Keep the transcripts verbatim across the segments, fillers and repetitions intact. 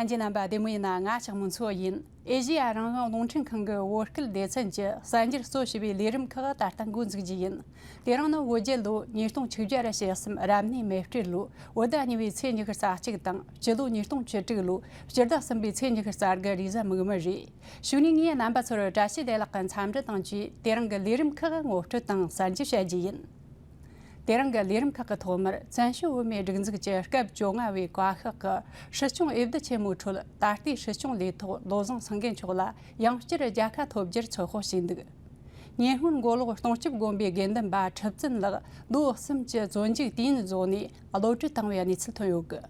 ལྷན་རྒྱས་རྣམ་པ་བདེ་མོ་ཡིན་ན། ང་ལྕགས་མོ་མཚོ་ཡིན། ཨེ་ཤེ་ཡ་རང་དབང་རླུང་འཕྲིན་ཁང་གི་བོད་སྐད་སྡེ་ཚན་གྱི་གསར་འགྱུར་གཙོ་བྱས་པའི་ལས་རིམ་ཁག་ད་ལྟ་འགོ་འཛུགས་རྒྱུ་ཡིན། དེ་རིང་ནི་བོད་རྒྱལ་ལོ་ཉིས་སྟོང་ཆིག་བརྒྱ་ར་ཞེ་གསུམ་རབ་གནས་མེ་སྤྲེལ་ལོ་བོད་ཟླ་གཉིས་པའི་ཚེས་ཉི་ཤུ་རྩ་གཅིག་དང་། སྤྱི་ལོ་ཉིས་སྟོང་བཅུ་དྲུག་ལོའི་སྤྱི་ཟླ་གསུམ་པའི་ཚེས་ཉི་ཤུ་རྩ་དགུ་རེས་གཟའ་མིག་དམར་རེད། གཞུག་ནས་ངས་རྣམ་པ་ཚོར་བཀྲ་ཤིས་བདེ་ལེགས་ཀྱི་འཚམས་འདྲི་དང་བཅས། དེ་རིང་གི་ལས་རིམ་ཁག་ངོ་སྤྲོད་དང་གསར་འགྱུར་བཤད་རྒྱུ་ཡིན། དེ་རིང་གི་ལས་རིམ་ཁག་གི་ཐོག་མར། བཙན་བྱོལ་བོད་མིའི་སྒྲིག་འཛུགས་ཀྱི་སྐབས་བཅོ་ལྔ་བའི་བཀའ་ཤག་གི་སྲིད་སྐྱོང་འོས་བསྡུ་ཆེན་མོའི་ཁྲོད། ད་ལྟའི་སྲིད་སྐྱོང་ལས་ཐོག་བློ་བཟང་སེང་གེ་མཆོག་ལ་ཡང་བསྐྱར་རྒྱལ་ཁ་ཐོབ་རྒྱུར་ཚོད་དཔག་བྱས་འདུག། ཉེ་སྔོན་མགོ་ལོག་སྟོང་སྐྱིད་དགོན་པའི་དགེ་འདུན་པ་ཁྲི་བཙུན་ལགས་ལོ་གསུམ་གྱི་བཙོན་འཇུག་དུས་ཡུན་རྫོགས་ནས་གློད་གྲོལ་བཏང་བའི་གནས་ཚུལ་ཐོན་ཡོད་གི།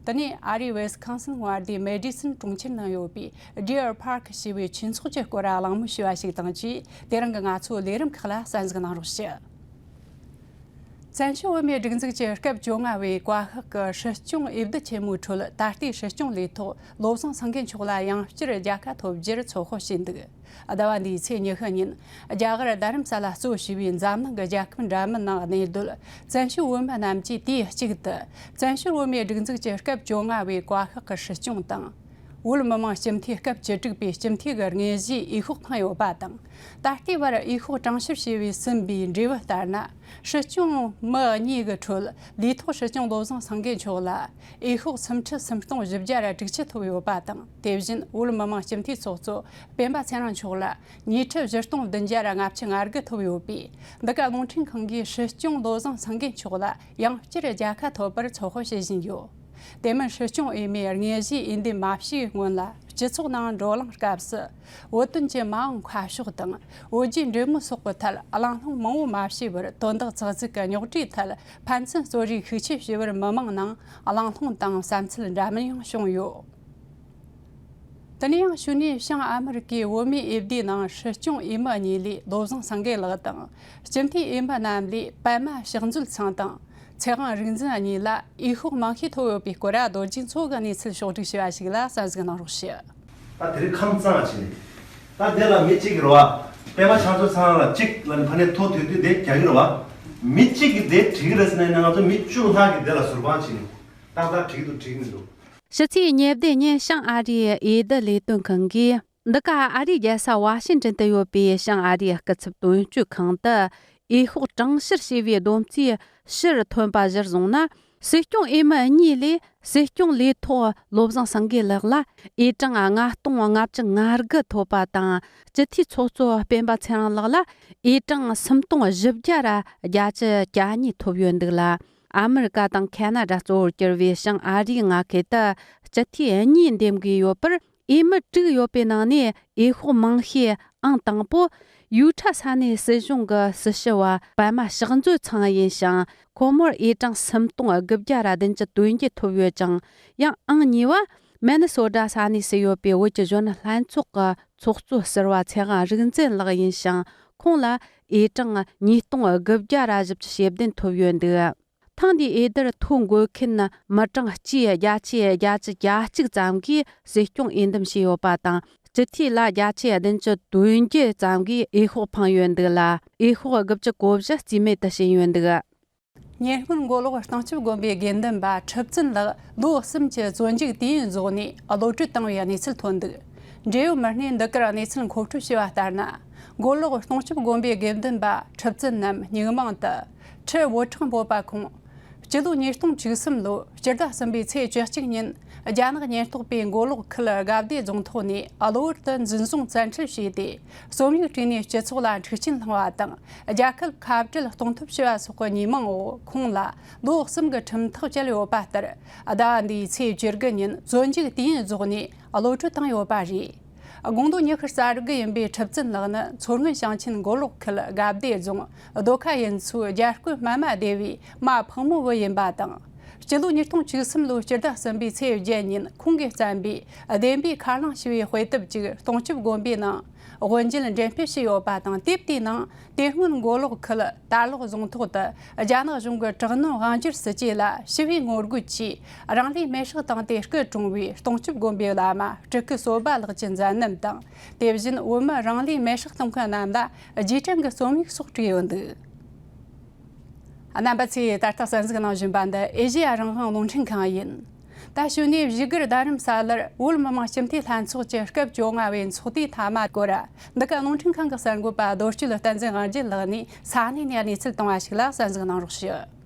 དེ་ནས་ཨ་རིའི་ཝེ་སི་ཁོན་སིན་མངའ་སྡེའི་མེ་ཌི་སོན་གྲོང་ཁྱེར་ནང་ཡོད་པའི་Deer Park ཞེས་པའི་ཆོས་ཚོགས་ཀྱི་སྐོར་གླེང་མོལ་ཞུས་པ་ཞིག་དང་བཅས། དེ་རིང་གི་ང་ཚོའི་ལས་རིམ་ཁག་ལ་གསན་གཟིགས་གནང་རོགས་ཞུ། བཙན་བྱོལ་བོད་མིའི་སྒྲིག་འཛུགས་ཀྱི་སྐབས་བཅོ་ལྔ་བའི་བཀའ་ཤག་གི་སྲིད་སྐྱོང་འོས་བསྡུ་ཆེན་མོའི་ཁྲོད། ད་ལྟའི་སྲིད་སྐྱོང་ལས་ཐོག་བློ་བཟང་སེང་གེ་མཆོག་ལ་ཡང་བསྐྱར་རྒྱལ་ཁ་ཐོབ་རྒྱུར་ཚོད་དཔག་བྱས་འདུག། ཟླ་བ་འདིའི་ཚེས་ཉི་ཤུ་ཉིན། རྒྱ་གར་རྡ་རམ་ས་ལ་གཙོ་བྱས་པའི་འཛམ་གླིང་གི་རྒྱལ་ཁབ་འདྲ་མིན་ནང་གནས་སྡོད་བཙན་བྱོལ་བོད་མི་རྣམས་ཀྱིས་དུས་གཅིག་ཏུ་བཙན་བྱོལ་བོད་མིའི་སྒྲིག་འཛུགས་ཀྱི་སྐབས་བཅོ་ལྔ་བའི་བཀའ་ཤག་གི་སྲིད་སྐྱོང་དང་། བོད་མི་མང་སྤྱི་འཐུས་སྐབས་བཅུ་དྲུག་པའི་སྤྱི་འཐུས་ཀྱི་དངོས་གཞིའི་འོས་ཤོག་འཕངས་ཡོད་པ་དང་། ད་ལྟའི་བར་འོས་ཤོག་གྲངས་བཤེར་བྱས་པའི་ཟིན་པའི་འབྲས་བུ་ལྟར་ན། སྲིད་སྐྱོང་མི་གཉིས་ཀྱི་ཁྲོད་ལས་ཐོག་སྲིད་སྐྱོང་བློ་བཟང་སེང་གེ་མཆོག་ལ་འོས་ཤོག་སུམ་ཁྲི་སུམ་སྟོང་བཞི་བརྒྱ་ར་དྲུག་ཅུ་ཐོབ་ཡོད་པ་དང་། དེ་བཞིན་བོད་མི་མང་སྤྱི་འཐུས་ཚོགས་གཙོ་སྤེན་པ་ཚེ་རིང་མཆོག་ལ་ཉིས་ཁྲི་བཞི་སྟོང་བདུན་བརྒྱ་ར་ལྔ་བཅུ་ང་དགུ་ཐོབ་ཡོད་པས། འདི་ག་རླུང་འཕྲིན་ཁང་གིས་སྲིད་སྐྱོང་བློ་བཟང་སེང་གེ་མཆོག་ལ་ཡང་བསྐྱར་རྒྱལ་ཁ་ཐོབ་པར་ཚོད་དཔག་བྱེད་བཞིན་ཡོད། དེ་མིན། སྲིད་སྐྱོང་འོས་མིའི་དངོས་གཞིའི་འོས་འདེམས་མ་བྱས་སྔོན་ལ། སྤྱི་ཚོགས་ནང་བགྲོ་གླེང་སྐབས་སུ། བོད་དོན་གྱི་མ་འོངས་ཁ་ཕྱོགས་དང་། བོད་རྒྱའི་འབྲེལ་མོལ་སོགས་ཀྱི་ཐད་གླེང་སློང་མང་བོ་མ་བྱས་པར། དོན་དག་ཙག་ཙིག་གི་རྙོག་དྲའི་ཐད་ཕན་ཚུན་རྩོད་རེས་ཤུགས་ཆེ་བྱས་པར་མི་མང་ནང་གླེང་སློང་དང་བསམ་ཚུལ་འདྲ་མིན་ཡང་བྱུང་ཡོད། དེ་ནས་ཡང་གཞུག་ནས་བྱང་ཨ་མི་རི་ཀའི་བོད་མིའི་འོས་བསྡུའི་ནང་སྲིད་སྐྱོང་འོས་མི་གཉིས་ལས་བློ་བཟང་སེང་གེ་ལགས་དང་། སྤྱི་འཐུས་འོས་མི་རྣམས་ལས་པད་མ་ཕྱག་མཛོད་ཚང་དང་། ཚེ་དབང་རིག་འཛིན་གཉིས་ལ་འོས་ཤོག་མང་ཤོས་ཐོབ་ཡོད་པའི་སྐོར། རྡོ་རྗེ་མཚོ་གིས་གནས་ཚུལ་ཕྱོགས་བསྒྲིགས་ཞུས་པ་ཞིག་ལ་གསན་གཟིགས་གནང་རོགས་ཞུ། ད་དེ་རིང་ཁམས་གཙང་ཕྱིན་ནས། ད་དེ་ལ་མི་གཅིག་གིས་རེད་བ། པད་མ་ཕྱག་མཛོད་ཚང་ལ་གཅིག་ལ་ནི་ཕ་ནས་ཐོ་ཐོས་དུས་དེ་རྒྱག་གི་རེད་བ། མི་གཅིག་གིས་དེ་བྲིས་ཀྱི་རེད་ཟེར་ནས་ང་ཚོ་མི་བཅུ་ལྷག་གིས་དེ་ལ་ཟུར་དཔང་བྱས་ནས། ཏག་ཏག་བྲིས་འདུག་བྲིས་མི་འདུག། ཕྱི་ཚེས་ཉེར་བདུན་ཉིན་བྱང་ཨ་རིའི་འོས་བསྡུ་ལས་དོན་ཁང་གིས། འདི་ག་ཨ་རིའི་རྒྱལ་ས་ཝ་ཤིང་ཏོན་དུ་ཡོད་པའི་བྱང་ཨ་རིའི་སྐུ་ཚབ་དོན་གཅོད་ཁང་དུ། འོས་ཤོག་གྲངས་བཤེར་བྱས་པའི་བསྡོམས་རྩིས་ཕྱིར་ཐོན་པ་གཞིར་བཟུང་ན། སྲིད་སྐྱོང་འོས་མི་གཉིས་ལས་སྲིད་སྐྱོང་ལས་ཐོག་བློ་བཟང་སེང་གེ་ལགས་ལ་འོས་གྲངས་ལྔ་སྟོང་ལྔ་བཅུ་ང་དགུ་ཐོབ་པ་དང་། སྤྱི་འཐུས་ཚོགས་གཙོ་སྤེན་པ་ཚེ་རིང་ལགས་ལ་འོས་གྲངས་སུམ་སྟོང་བཞི་བརྒྱ་ར་བརྒྱད་ཅུ་གྱ་གཉིས་ཐོབ་ཡོད་འདུག་ལ། ཨ་མི་རི་ཀ་དང་ཁ་ན་ཌ་གཙོ་བོར་གྱུར་བའི་བྱང་ཨ་རིའི་མངའ་ཁུལ་དུ་སྤྱི་འཐུས་གཉིས་འདེམས་དགོས་ཡོད་པར། འོས་མི་དྲུག་ཡོད་པའི་ནང་ནས་འོས་ཤོག་མང་ཤོས་ཨང་དང་པོ་ཡུ་ཁྲ་ས་གནས་སྲིད་གཞུང་གི་སྲི་ཞུ་བ་པད་མ་ཕྱག་མཛོད་ཚང་ཡིན་ཞིང་། ཁོ་མོར་འོས་གྲངས་སུམ་སྟོང་དགུ་བརྒྱ་ར་བདུན་ཅུ་དོན་བརྒྱད་ཐོབ་ཡོད་ཅིང་། ཡང་ཨང་གཉིས་པ་མེ་ནི་སོ་ཊ་ས་གནས་སུ་ཡོད་པའི་བོད་ཀྱི་གཞོན་ནུ་ལྷན་ཚོགས་ཀྱི་ཚོགས་གཙོ་ཟུར་པ་ཚེ་དབང་རིག་འཛིན་ལགས་ཡིན་ཞིང་། ཁོང་ལ་འོས་གྲངས་ཉིས་སྟོང་དགུ་བརྒྱ་ར་བཞི་བཅུ་ཞེ་བདུན་ཐོབ་ཡོད་འདུག། ཐེངས་འདིའི་འོས་བསྡུར་ཐོ་འགོད་མཁན་མི་གྲངས་སྤྱིའི་བརྒྱ་ཆའི་བརྒྱད་ཅུ་གྱ་གཅིག་ཙམ་གྱིས་སྲིད་སྐྱོང་འོས་འདེམས་བྱས་ཡོད་པ་དང་། སྤྱི་འཐུས་ལ་བརྒྱ་ཆའི་བདུན་ཅུ་དོན་བརྒྱད་ཙམ་གྱིས་འོས་ཤོག་འཕངས་ཡོད་འདུག་ལ། འོས་ཤོག་དགུ་བཅུ་གོ་བཞི་རྩིས་མེད་དུ་ཕྱིན་ཡོད་འདུག། ཉེ་སྔོན་མགོ་ལོག་སྟོང་སྐྱིད་དགོན་པའི་དགེ་འདུན་པ་ཁྲི་བཙུན་ལགས་ལོ་གསུམ་གྱི་བཙོན་འཇུག་དུས་ཡུན་རྫོགས་ནས་གློད་གྲོལ་བཏང་བའི་གནས་ཚུལ་ཐོན་འདུག། འབྲེལ་ཡོད་མི་སྣས་འདི་གར་གནས་ཚུལ་མཁོ་སྤྲོད་བྱས་པ་ལྟར་ན། མགོ་ལོག་སྟོང་སྐྱིད་དགོན་པའི་དགེ་འདུན་པ་ཁྲི་བཙུན་རྣམས་སྙིགས་མིང་དུ་ཁྲི་བོ་ཁྲང་འབོད་པ་ཁོང་། སྤྱི་ལོ་ཉིས་སྟོང་བཅུ་གསུམ་ལོ་སྤྱི་ཟླ་གསུམ་པའི་ཚེས་བཅུ་གཅིག་ཉིན། རྒྱ་ནག་ཉེན་རྟོག་པས་མགོ་ལོག་ཁུལ་དགའ་བདེ་རྫོང་ཐོག་ནས་གློ་བུར་དུ་འཛིན་བཟུང་བཙན་ཁྲིད་བྱས་ཏེ། རྩོམ་ཡིག་བྲིས་ནས་སྤྱི་ཚོགས་ལ་འཁྲུག་རྐྱེན་བསླངས་པ་དང་། རྒྱལ་ཁབ་ཁ་བྲལ་གཏོང་ཐབས་བྱས་པ་སོགས་ཀྱི་ཉེས་མིང་འོག་ཁོང་ལ་ལོ་གསུམ་གྱི་ཁྲིམས་ཐག་བཅད་ཡོད་པ་ལྟར། ཟླ་བ་འདིའི་ཚེས་བཅུ་དགུ་ཉིན་བཙོན་འཇུག་དུས་ཡུན་རྫོགས་ནས་གློད་གྲོལ་བཏང་ཡོད་པ་རེད། དགོང་དྲོ་ཉི་ཤུ་རྩ་དགུ་ཡིན་པའི་ཁྲི་བཙུན་ལགས་ནི་མཚོ་སྔོན་ཞིང་ཆེན་མགོ་ལོག་ཁུལ་དགའ་བདེ་རྫོང་རྡོ་ཁ་ཡུལ་ཚོའི་རྒྱལ་བཀོད་སྨད་མ་སྡེ་བའི་མ་ཕག་མོ་བུ་ཡིན་པ་དང་། སྤྱི་ལོ་ཉིས་སྟོང་བཅུ་གསུམ་ལོའི་སྤྱི་ཟླ་གསུམ་པའི་ཚེས་བརྒྱད་ཉིན་ཁོང་གིས་བརྩམས་པའི་བདེན་པའི་མཁའ་གླིང་ཞེས་པའི་དཔེ་དེབ་ཅིག་སྟོང་སྐྱིད་དགོན་པའི་ནང་དབུ་འབྱེད་འགྲེམས་སྤེལ་བྱས་ཡོད་པ་དང་། དེབ་དེའི་ནང་དེ་སྔོན་མགོ་ལོག་ཁུལ་དར་ལག་རྫོང་ཐོག་ཏུ་རྒྱ་ནག་གཞུང་གི་དྲག་གནོན་དབང་སྒྱུར་སྲིད་ཇུས་ལ་ཞི་བའི་ངོ་རྒོལ་གྱིས་རང་ལུས་མེར་སྲེག་བཏང་སྟེ་སྐུ་གྲོངས་པའི་སྟོང་སྐྱིད་དགོན་པའི་བླ་མ་སྤྲུལ་སྐུ་བསོད་པ་ལགས་ཀྱི་མཛད་རྣམ་དང་། དེ་བཞིན་བོད་མི་རང་ལུས་མེར་སྲེག་གཏོང་མཁན་རྣམས་ལ་རྗེས་དྲན་གྱི་རྩོམ་ཡིག་སོགས་བྲིས་ཡོད་འདུག། རྣམ་པ་ཚོས་ད་ལྟ་གསན་གཟིགས་གནང་བཞིན་པ་འདི་ཨེ་ཤེ་ཡ་རང་དབང་རླུང་འཕྲིན་ཁང་ཡིན། ད་ཞུ་ནས་བཞུགས་སྒར་རྡ་རམ་ས་ལར་བོད་མི་མང་སྤྱི་འཐུས་ལྷན་ཚོགས་ཀྱི་སྐབས་བཅོ་ལྔ་བའི་ཚོགས་དུས་མཐའ་མ་སྐོར། འདི་ག་རླུང་འཕྲིན་ཁང་གི་གསར་འགོད་པ་རྡོ་སྐྱིད་བསྟན་འཛིན་དབང་རྒྱལ་ལགས་ནས་ས་གནས་ནས་གནས་ཚུལ་བཏང་བ་ཞིག་ལ་གསན་གཟིགས་གནང་རོགས་ཞུ།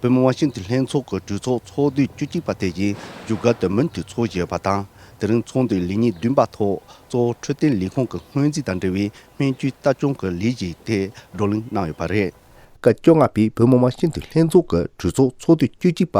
བོད་མི་མང་སྤྱི་འཐུས་ལྷན་ཚོགས་ཀྱི་གྲོས་ཚོགས་ཚོགས་དུས་བཅུ་གཅིག་པ་དེ་བཞིན་བཞུགས་སྒར་དུ་མུ་མཐུད་འཚོགས་བཞིན་ཡོད་པ་དང་། དེ་རིང་ཚོགས་འདུའི་ལས་ཉིན་བདུན་པ་ཐོག་གཙོ་བོ་འཕྲོད་བསྟེན་ལས་ཁུངས་ཀྱི་སྔོན་རྩིས་དང་འབྲེལ་བའི་སྨན་བཅོས་ལྟ་སྐྱོང་གི་ལས་གཞི་དེ་བགྲོ་གླེང་གནང་ཡོད་པ་རེད། སྐབས་བཅོ་ལྔ་པའི་བོད་མི་མང་སྤྱི་འཐུས་ལྷན་ཚོགས་ཀྱི་གྲོས་ཚོགས་ཚོགས་དུས་བཅུ་གཅིག་པ་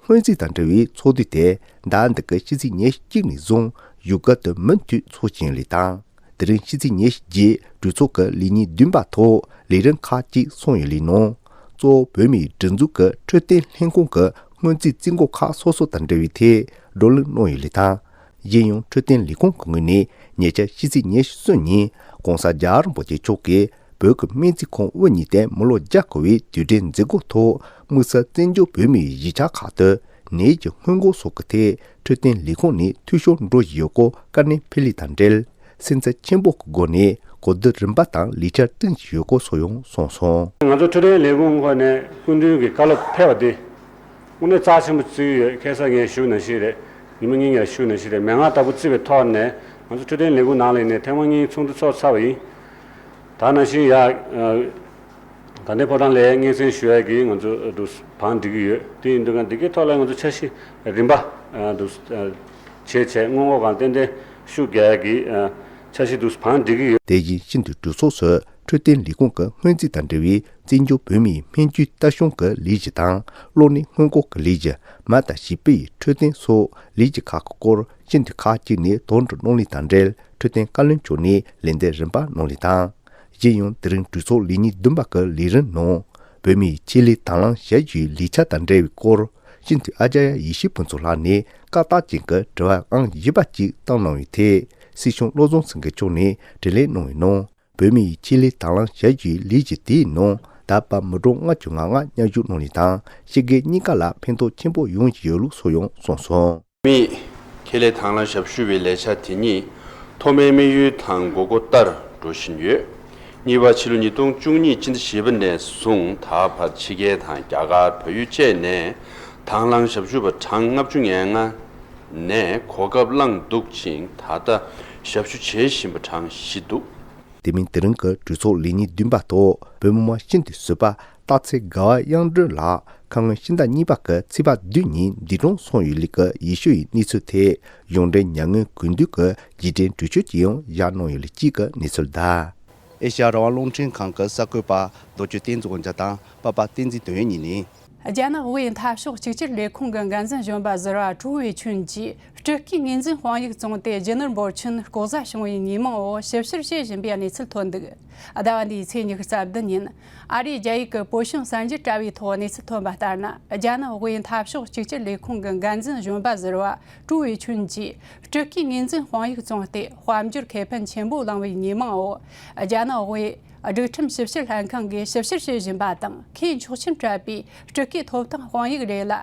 སྔོན་རྩིས་དང་འབྲེལ་བའི་ཚོགས་དུས་དེ་ཟླ་འདི་གའི་ཕྱི་ཚེས་ཉེར་གཅིག་ནས་བཟུང་བཞུགས་སྒར་དུ་མུ་མཐུད་འཚོགས་བཞིན་ཡོད་ལུགས་དང་། དེ་རིང་ཕྱི་ཚེས་ཉེར་བརྒྱད་གྲོས་ཚོགས་ཀྱི་ལས་ཉིན་བདུན་པ་ཐོག་ལས་རིམ་ཁག་ཅིག་གསུངས་ཡོད་ལུགས་ནང་། གཙོ་བོ་བོད་མིའི་སྒྲིག་འཛུགས་ཀྱི་འཕྲོད་བསྟེན་ལྷན་ཁང་གི་སྔོན་རྩིས་རྩིས་འགོ་ཁག་སོ་སོ་དང་འབྲེལ་བའི་ཐད་བགྲོ་གླེང་གནང་ཡོད་ལུགས་དང་། གཞན་ཡང་འཕྲོད་བསྟེན་ལས་ཁུངས་ཀྱི་ངོས་ནས་ཉེ་ཆར་ཕྱི་ཚེས་ཉེར་གསུམ་ཉིན་༸གོང་ས་༸རྒྱལ་བ་རིན་པོ་ཆེ་མཆོག་གིས་བོད་ཀྱི་སྨན་རྩིས་ཁང་དབུ་བརྙེས་ཏེ་མི་ལོ་བརྒྱ་འཁོར་བའི་དུས་དྲན་མཛད་སྒོའི་ཐོག་དམིགས་བསལ་བཙན་བྱོལ་བོད་མིའི་གཞིས་ཆགས་ཁག་ཏུ་ནད་ཀྱི་སྔོན་འགོག་སོགས་ཀྱི་ཐད་འཕྲོད་བསྟེན་ལས་ཁུངས་ནས་འཐུས་ཤོར་འགྲོ་བཞིན་ཡོད་སྐོར་བཀའ་ནན་ཕེབས་ལུགས་དང་འབྲེལ། སེམས་འཚབ་ཆེན་པོ་གི་སྒོ་ནས་གོ་བསྡུར་རིམ་པ་དང་ལས་འཆར་བསྐྲུན་བཞིན་ཡོད་སྐོར་སོགས་ཡང་གསུངས་སོང་། ང་ཚོ་འཕྲོད་བསྟེན་ལས་ཁུངས་ཁོ་ནས་སྐུ་མདུན་གྱི་བཀའ་སློབ་ཕེབས་པ་དེ་དངོས་གནས་རྩ་ཆེན་པོ་བརྩི་གི་ཡོད། ཁ་སང་ངས་ཞུས་ནང་བཞིན་རེད། ཉི་མ་གཉིས་ངས་ཞུས་ནང་བཞིན་རེད། མན་ངག་ལྟ་བུ་བརྩིས་པའི་ཐོག་ནས་ང་ཚོ་འཕྲོད་བསྟེན་ལས་ཁུངས་ནང་ལ་ཡིན་ནས་ཐེངས་མ་གཉིས་ཚོགས་འདུ་ཚོགས་ཚར་བ་ཡིན། ད་ནང་བཞིན་ཡ། དགའ་ལྡན་ཕོ་བྲང་ལ་སྙན་སེང་ཞུ་ཡ་གི་ང་ཚོ་འདུག་བང་སྒྲིག་གི་ཡོད། དེ་ཡིན་དུས་ང་འདི་གའི་ཐོག་ལ་ང་ཚོ་འཆར་གཞི་རིམ་པ་འདུག་བྱས་བྱས་སྔོན་འགོག་གང་ཏན་ཏན་ཤུགས་རྒྱག་ཡ་གི་འཆར་གཞི་འདུག་བང་སྒྲིག་གི་ཡོད། དེ་བཞིན་སྤྱི་འཐུས་གྲོས་ཚོགས་སུ་འཕྲོད་བསྟེན་ལས་ཁུངས་ཀྱི་སྔོན་རྩིས་དང་འབྲེལ་བའི་བཙན་བྱོལ་བོད་མིའི་སྨན་བཅོས་ལྟ་སྐྱོང་གི་ལས་གཞི་དང་གློ་ནད་སྔོན་འགོག་གི་ལས་གཞི། མ་དང་བྱིས་པའི་འཕྲོད་བསྟེན་སོགས་ལས་གཞི་ཁག་གི་སྐོར་སྤྱི་འཐུས་ཁག་ཅིག་ནས་དོགས་འདྲི་གནང་ལུགས་དང་འབྲེལ་འཕྲོད་བསྟེན་བཀའ་བློན་མཆོག་ནས་ལན་འདེབས་རིམ་པ་གནང་ལུགས་དང་། གཞན་ཡང་དེ་རིང་གྲོས་ཚོགས་ལས་ཉིན་བདུན་པ་གི་ལས་རིམ་ནང་བོད་མིའི་ཆེད་ལས་དང་བླངས་ཞབས་ཞུའི་ལས་འཆར་དང་འབྲེལ་བའི་སྐོར་སྤྱི་འཐུས་ཨ་ཅཱརྱ་ཡེ་ཤེས་ཕུན་ཚོགས་ལགས་ནས་བཀའ་རྟགས་ཅན་གྱི་དྲི་བ་ཨང་བཞི་པ་གཅིག་བཏང་གནང་བའི་ཐད་སྲིད་སྐྱོང་བློ་བཟང་སེང་གེ་མཆོག་ནས་དྲིས་ལན་གནང་བའི་ནང་། བོད་མིའི་ཆེད་ལས་དང་བླངས་ཞབས་ཞུའི་ལས་གཞི་དེའི་ནང་ད་བར་མི་གྲངས་ལྔ་བཅུ་ང་ལྔ་མཉམ་ཞུགས་གནང་ལུགས་དང་། ཕྱི་རྒྱལ་གཉིས་ཀ་ལ་ཕན་ཐོགས་ཆེན་པོ་ཡོང་བཞིན་ཡོད་ལུགས་སོགས་ཡང་གསུངས་སོང་། མིའི་ཆེད་ལས་དང་བླངས་ཞབས་ཞུ་བའི་ལས་འཆར་དེ་ཉིད་ཐོག་མའི་དམིགས་ཡུལ་དང་དགོས་མཁོ་ལྟར་འགྲོ་བཞིན་ཡོད། གཉིས་པ་ཕྱི་ལོ་ཉིས་སྟོང་བཅུ་གཉིས་སྤྱི་ཟླ་བཞི་པ་ནས་བཟུང་ད་བར་ཕྱི་རྒྱལ་དང་རྒྱ་གར་བལ་ཡུལ་བཅས་ནས་དང་བླངས་ཞབས་ཞུ་བ་གྲངས་ལྔ་བཅུ་ང་ལྔ་ནས་གོ་སྐབས་བླངས་འདུག་ཅིང་། ད་ལྟ་ཞབས་ཞུ་བྱེད་བཞིན་པ་གྲངས་བཞི་འདུག། དེ་མིན་དེ་རིང་གི་གྲོས་ཚོགས་ལས་ཉིན་བདུན་པ་ཐོག་བོད་མི་མང་སྤྱི་འཐུས་ཟུར་པ་སྟག་འཚེར་དགའ་བ་དབྱངས་སྒྲོན་ལགས་ཁ་སྔོན་ཕྱི་ཟླ་གཉིས་པ་གི་ཚེས་པ་བདུན་ཉིན་འདས་གྲོངས་སོང་ཡོད་ལུགས་ཀྱི་ཡེ་ཤུ་ཡི་གནས་ཚུལ་ཐད་གཞུང་འབྲེལ་མྱ་ངན་གུས་འདུད་ཀྱི་རྗེས་དྲན་གྲོས་ཆོད་ཅིག་ཡང་བཞག་གནང་ཡོད་ལུགས་གཅིག་གི་གནས་ཚུལ་གདའ། ཨེ་ཤ་ཡ་རང་དབང་རླུང་འཕྲིན་ཁང་གི་གསར་འགོད་པ་རྡོ་སྐྱོ་བསྟན་འཛིན་དབང་རྒྱལ་དང་པ་པ་བསྟན་འཛིན་དོན་ཡོད་གཉིས་ནས། རྒྱ་ནག་དབུས་འཐབ་ཕྱོགས་གཅིག་གྱུར་ལས་ཁུངས་ཀྱི་འགན་འཛིན་གཞོན་པ་ཟུར་པ་ཀྲུའུ་ཝེ་ཆུན་གྱིས་སྤྲུལ་སྐུའི་ངོས་འཛིན་དཔང་ཡིག་བཙོངས་ཏེ་རྒྱུ་ནོར་འབོར་ཆེན་ལྐོག་ཟ་བྱུང་བའི་ཉེས་མིང་འོག་ཞིབ་བཤེར་བྱེད་བཞིན་པའི་གནས་ཚུལ་ཐོན་འདུག། ཟླ་བ་འདིའི་ཚེས་ཉི་ཤུ་རྩ་བདུན་ཉིན་ཨ་རིའི་རྒྱ་ཡིག་གི་པོ་ཤུན་གསར་འགྱུར་དྲ་བའི་ཐོག་གནས་ཚུལ་ཐོན་པ་ལྟར་ན། རྒྱ་ནག་དབུས་འཐབ་ཕྱོགས་གཅིག་གྱུར་ལས་ཁུངས་ཀྱི་འགན་འཛིན་གཞོན་པ་ཟུར་པ་ཀྲུའུ་ཝེ་ཆུན་གྱིས་སྤྲུལ་སྐུའི་ངོས་འཛིན་དཔང་ཡིག་བཙོངས་ཏེ་དཔལ་འབྱོར་ཁེ་ཕན་ཆེན་པོ་བླངས་པའི་ཉེས་མིང་འོག་རྒྱ་ནག་དབུས་སྒྲིག་ཁྲིམས་ཞིབ་བཤེར་ལྷན་ཁང་གིས་ཞིབ་བཤེར་བྱེད་བཞིན་པ་དང་། ཁོས་ཆོག་མཆན་སྤྲད་པའི་སྤྲུལ་སྐུའི་ཐོབ་ཐང་དཔང་ཡིག་རེ་ལ་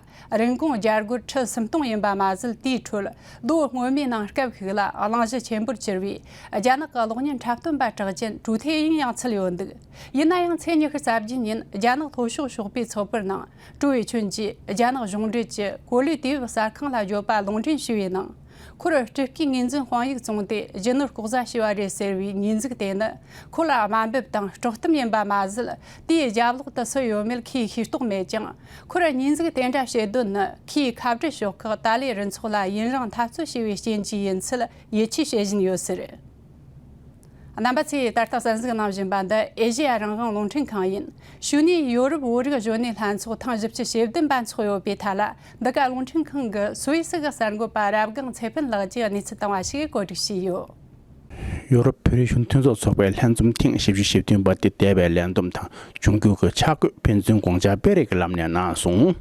རིན་གོང་རྒྱ་སྒོར་ཁྲི་སུམ་སྟོང་ཡིན་པ་མ་ཟད། དེའི་ཁྲོད་ལོ་སྔོན་མའི་ནང་སྐབས་ཤིག་ལ་གླེང་གཞི་ཆེན་པོར་གྱུར་བའི་རྒྱ་ནག་གི་གློག་བརྙན་འཁྲབ་སྟོན་པ་གྲགས་ཅན་ཀྲུའུ་ཐའེ་ཡིན་ཡང་ཚུད་ཡོད་འདུག། ཡིན་ན་ཡང་ཚེས་ཉི་ཤུ་རྩ་བརྒྱད་ཉིན་རྒྱ་ནག་ལྷོ་ཕྱོགས་ཞོགས་པའི་ཚོགས་པར་ནང་ཀྲུའུ་ཝེ་ཆུན་གྱིས་རྒྱ་ནག་གཞུང་འབྲེལ་གྱི་གོ་ལའི་དུས་བབ་གསར་ཁང་ལ་བརྗོད་པ་ལུང་འདྲེན་ཞུས་པའི་ནང་། ཁོར་སྤྲུལ་སྐུའི་ངོས་འཛིན་དཔང་ཡིག་བཙོངས་ཏེ་རྒྱུ་ནོར་ལྐོག་ཟ་བྱས་པ་རེད་ཟེར་བའི་ཉེས་འཛུགས་དེ་ནི་ཁོ་ལ་དམའ་འབེབས་དང་དཀྲོག་གཏམ་ཡིན་པ་མ་ཟད། དེའི་རྒྱབ་ལོག་ཏུ་སུ་ཡོད་མེད་ཁོས་ཤེས་རྟོགས་མེད་ཀྱང་། ཁོར་ཉེས་འཛུགས་དེ་འདྲ་བྱེད་དོན་ནི་ཁོས་ཁ་བྲལ་ཤོག་ཁག་ཏཱ་ལའི་རུ་ཚོགས་ལ་ཡུན་རིང་འཐབ་རྩོད་བྱས་པའི་རྐྱེན་གྱིས་ཡིན་ཚུལ་ཡིད་ཆེས་བྱེད་བཞིན་ཡོད་ཟེར། རྣམ་པ་ཚོས་ད་ལྟ་གསན་གཟིགས་གནང་བཞིན་པ་འདི་ཨེ་ཤེ་ཡ་རང་དབང་རླུང་འཕྲིན་ཁང་ཡིན། ཞུ་ནས་ཡོ་རོབ་བོད་རིགས་གཞོན་ནུའི་ལྷན་ཚོགས་ཐེངས་བཞི་བཅུ་ཞེ་བདུན་པ་འཚོགས་ཡོད་པའི་ཐད་ལ། འདི་ག་རླུང་འཕྲིན་ཁང་གི་སུད་སི་གི་གསར་འགོད་པ་རབ་སྒང་ཚེ་ཕུན་ལགས་ཀྱིས་གནས་ཚུལ་བཏང་བ་ཞིག་བཀོད་སྒྲིག་བྱས་ཡོད། ཡོ་རོབ་བོད་རིགས་གཞོན་ནུ་མཐུན་ཚོགས་ཚོགས་པའི་ལྷན་འཛོམས་ཐེངས་བཞི་བཅུ་ཞེ་བདུན་པ་དེ་འདས་པའི་ལས་བསྡོམས་དང་འབྱུང་འགྱུར་གྱི་འཆར་འགོད་ཕན་ཚུན་དགོངས་འཆར་སྤེལ་རེས་ཀྱི་ལམ་ནས་གནང་སོང་།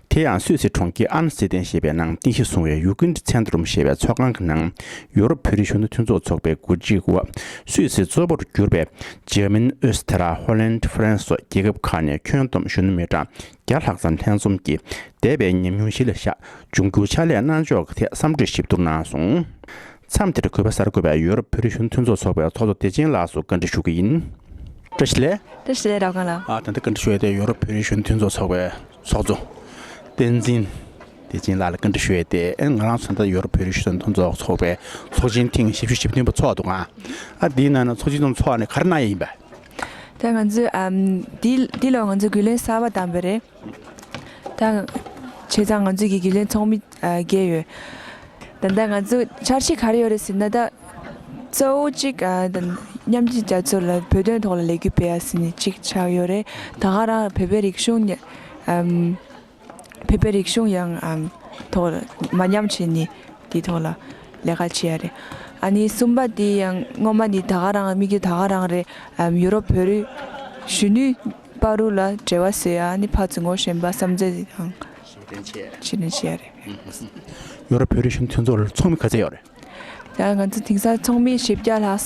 དེ་ཡང་སུད་སི་གྲོང་ཁྱེར་ཨན་སི་ཏན་ཞེས་པའི་ནང་རྟེན་གཞི་བཟུང་བའི་ཡུ་ཀུན་ཌི་ཚན་ཏྲུམ་ཞེས་པའི་ཚོགས་ཁང་གི་ནང་ཡོ་རོབ་བོད་རིགས་གཞོན་ནུ་མཐུན་ཚོགས་ཚོགས་པའི་གོ་སྒྲིག་འོག་སུད་སི་གཙོ་བོར་གྱུར་པའི་འཇར་མན། ཨོ་སི་ཐ་ར། ཧོ་ལན། ཧྥ་རན་སི་སོགས་རྒྱལ་ཁབ་ཁག་ནས་ཁྱོན་བསྡོམས་གཞོན་ནུ་མི་གྲངས་བརྒྱ་ལྷག་ཙམ་ལྷན་འཛོམས་ཀྱིས་འདས་པའི་ཉམས་མྱོང་གཞི་ལ་བཞག་འབྱུང་འགྱུར་ཕྱག་ལས་གནང་ཕྱོགས་ཀྱི་ཐད་བསམ་གྲོས་ཞིབ་བསྡུར་གནང་སོང་། མཚམས་དེར་གུས་པ་གསར་འགོད་པས་ཡོ་རོབ་བོད་རིགས་གཞོན་ནུ་མཐུན་ཚོགས་ཚོགས་པའི་ཚོགས་གཙོ་བདེ་ཆེན་ལགས་སུ་བཀའ་འདྲི་ཞུ་གི་ཡིན། བཀྲ་ཤིས་བདེ་ལེགས། བཀྲ་ཤིས་བདེ་ལེགས་རབ་སྒང་ལགས། ཨ། ད་ལྟ་བཀའ་འདྲི་ཞུ་ཡས་དེ་ཡོ་རོབ་བོད་རིགས་གཞོན་ནུ་མཐུན་ཚོགས་ཚོགས་པའི་ཚོགས་གཙོ་བསྟན་འཛིན་ བདེ་ཆེན་ལགས་ལ་བཀའ་འདྲི་ཞུ་ཡས་ཏེ། ཨ་ང་རང་ཚོ་ད་ཡོ་རོབ་བོད་རིགས་གཞོན་ནུ་མཐུན་ཚོགས་ཚོགས་པའི་ཚོགས་ཆེན་ཐེངས་བཞི་བཅུ་ཞེ་བདུན་པ་ཚོགས་འདུག་ག་ཨ་འདིའི་ནང་ན་ཚོགས་ཆེན་ཚོགས་ནས་ག་རེ་གནང་ཡས་ཡིན་པས། ད་ང་ཚོས་ཨམ་འདི་འདི་ལོ་ང་ཚོ་རྒྱུན་ལས་གསར་པ་བདམས་པ་རེད། ད་བྱས་ཙང་ང་ཚོས་ཀྱི་རྒྱུན་ལས་ཚོགས་མི་ཨ་བརྒྱད་ཡོད། ད་ལྟ་ང་ཚོ་འཆར་གཞི་ག་རེ་ཡོད་རེད་ཟེར་ན། ད་གཙོ་བོ་གཅིག་ཨ་ད་མཉམ་འབྲེལ་རྒྱལ་ཚོགས་ལ་བོད་དོན་ཐོག་ལ་ལས་འགུལ་སྤེལ་ཡ་ཟེར་ནས་གཅིག་ཆགས་ཡོད་རེད། ད་ག་རང་བོད་པའི་རིག་གཞུང་ཉ་ཨམ་བོད་པའི་རིག་གཞུང་ཡང་ཨམ་ཐོག་ལ་མ་ཉམས་བྱས་ནས་དེའི་ཐོག་ལ་ལས་ཀ་བྱེད་ཡ་རེད། ཨ་ནི་གསུམ་པ་དེ་ཡང་སྔོན་མ་ནས་ད་ག་རང་དམིགས་ཡུལ་ད་ག་རང་རེད། ཨམ་ཡུ་རོབ་བོད་རིགས་གཞོན་ནུའི་བར་རུ་ལ་འབྲེལ་བ་བཟོ་ཡ། ཨ་ནི་ཕར་ཚུར་ངོ་ཤེས་པ་བསམ་ཚུལ་ཡང་ཕྱིར་དྲན་བྱེད་ཡ་རེད། ཡུ་རོབ་བོད་རིགས་གཞོན་ནུ་མཐུན་ཚོགས་ལ་ཚོགས་མི་ག་ཚད་ཡོད་རེད། ད་ང་ཚོ་དེང་སང་ཚོགས་མི་བཞི་བརྒྱ་ལྷག་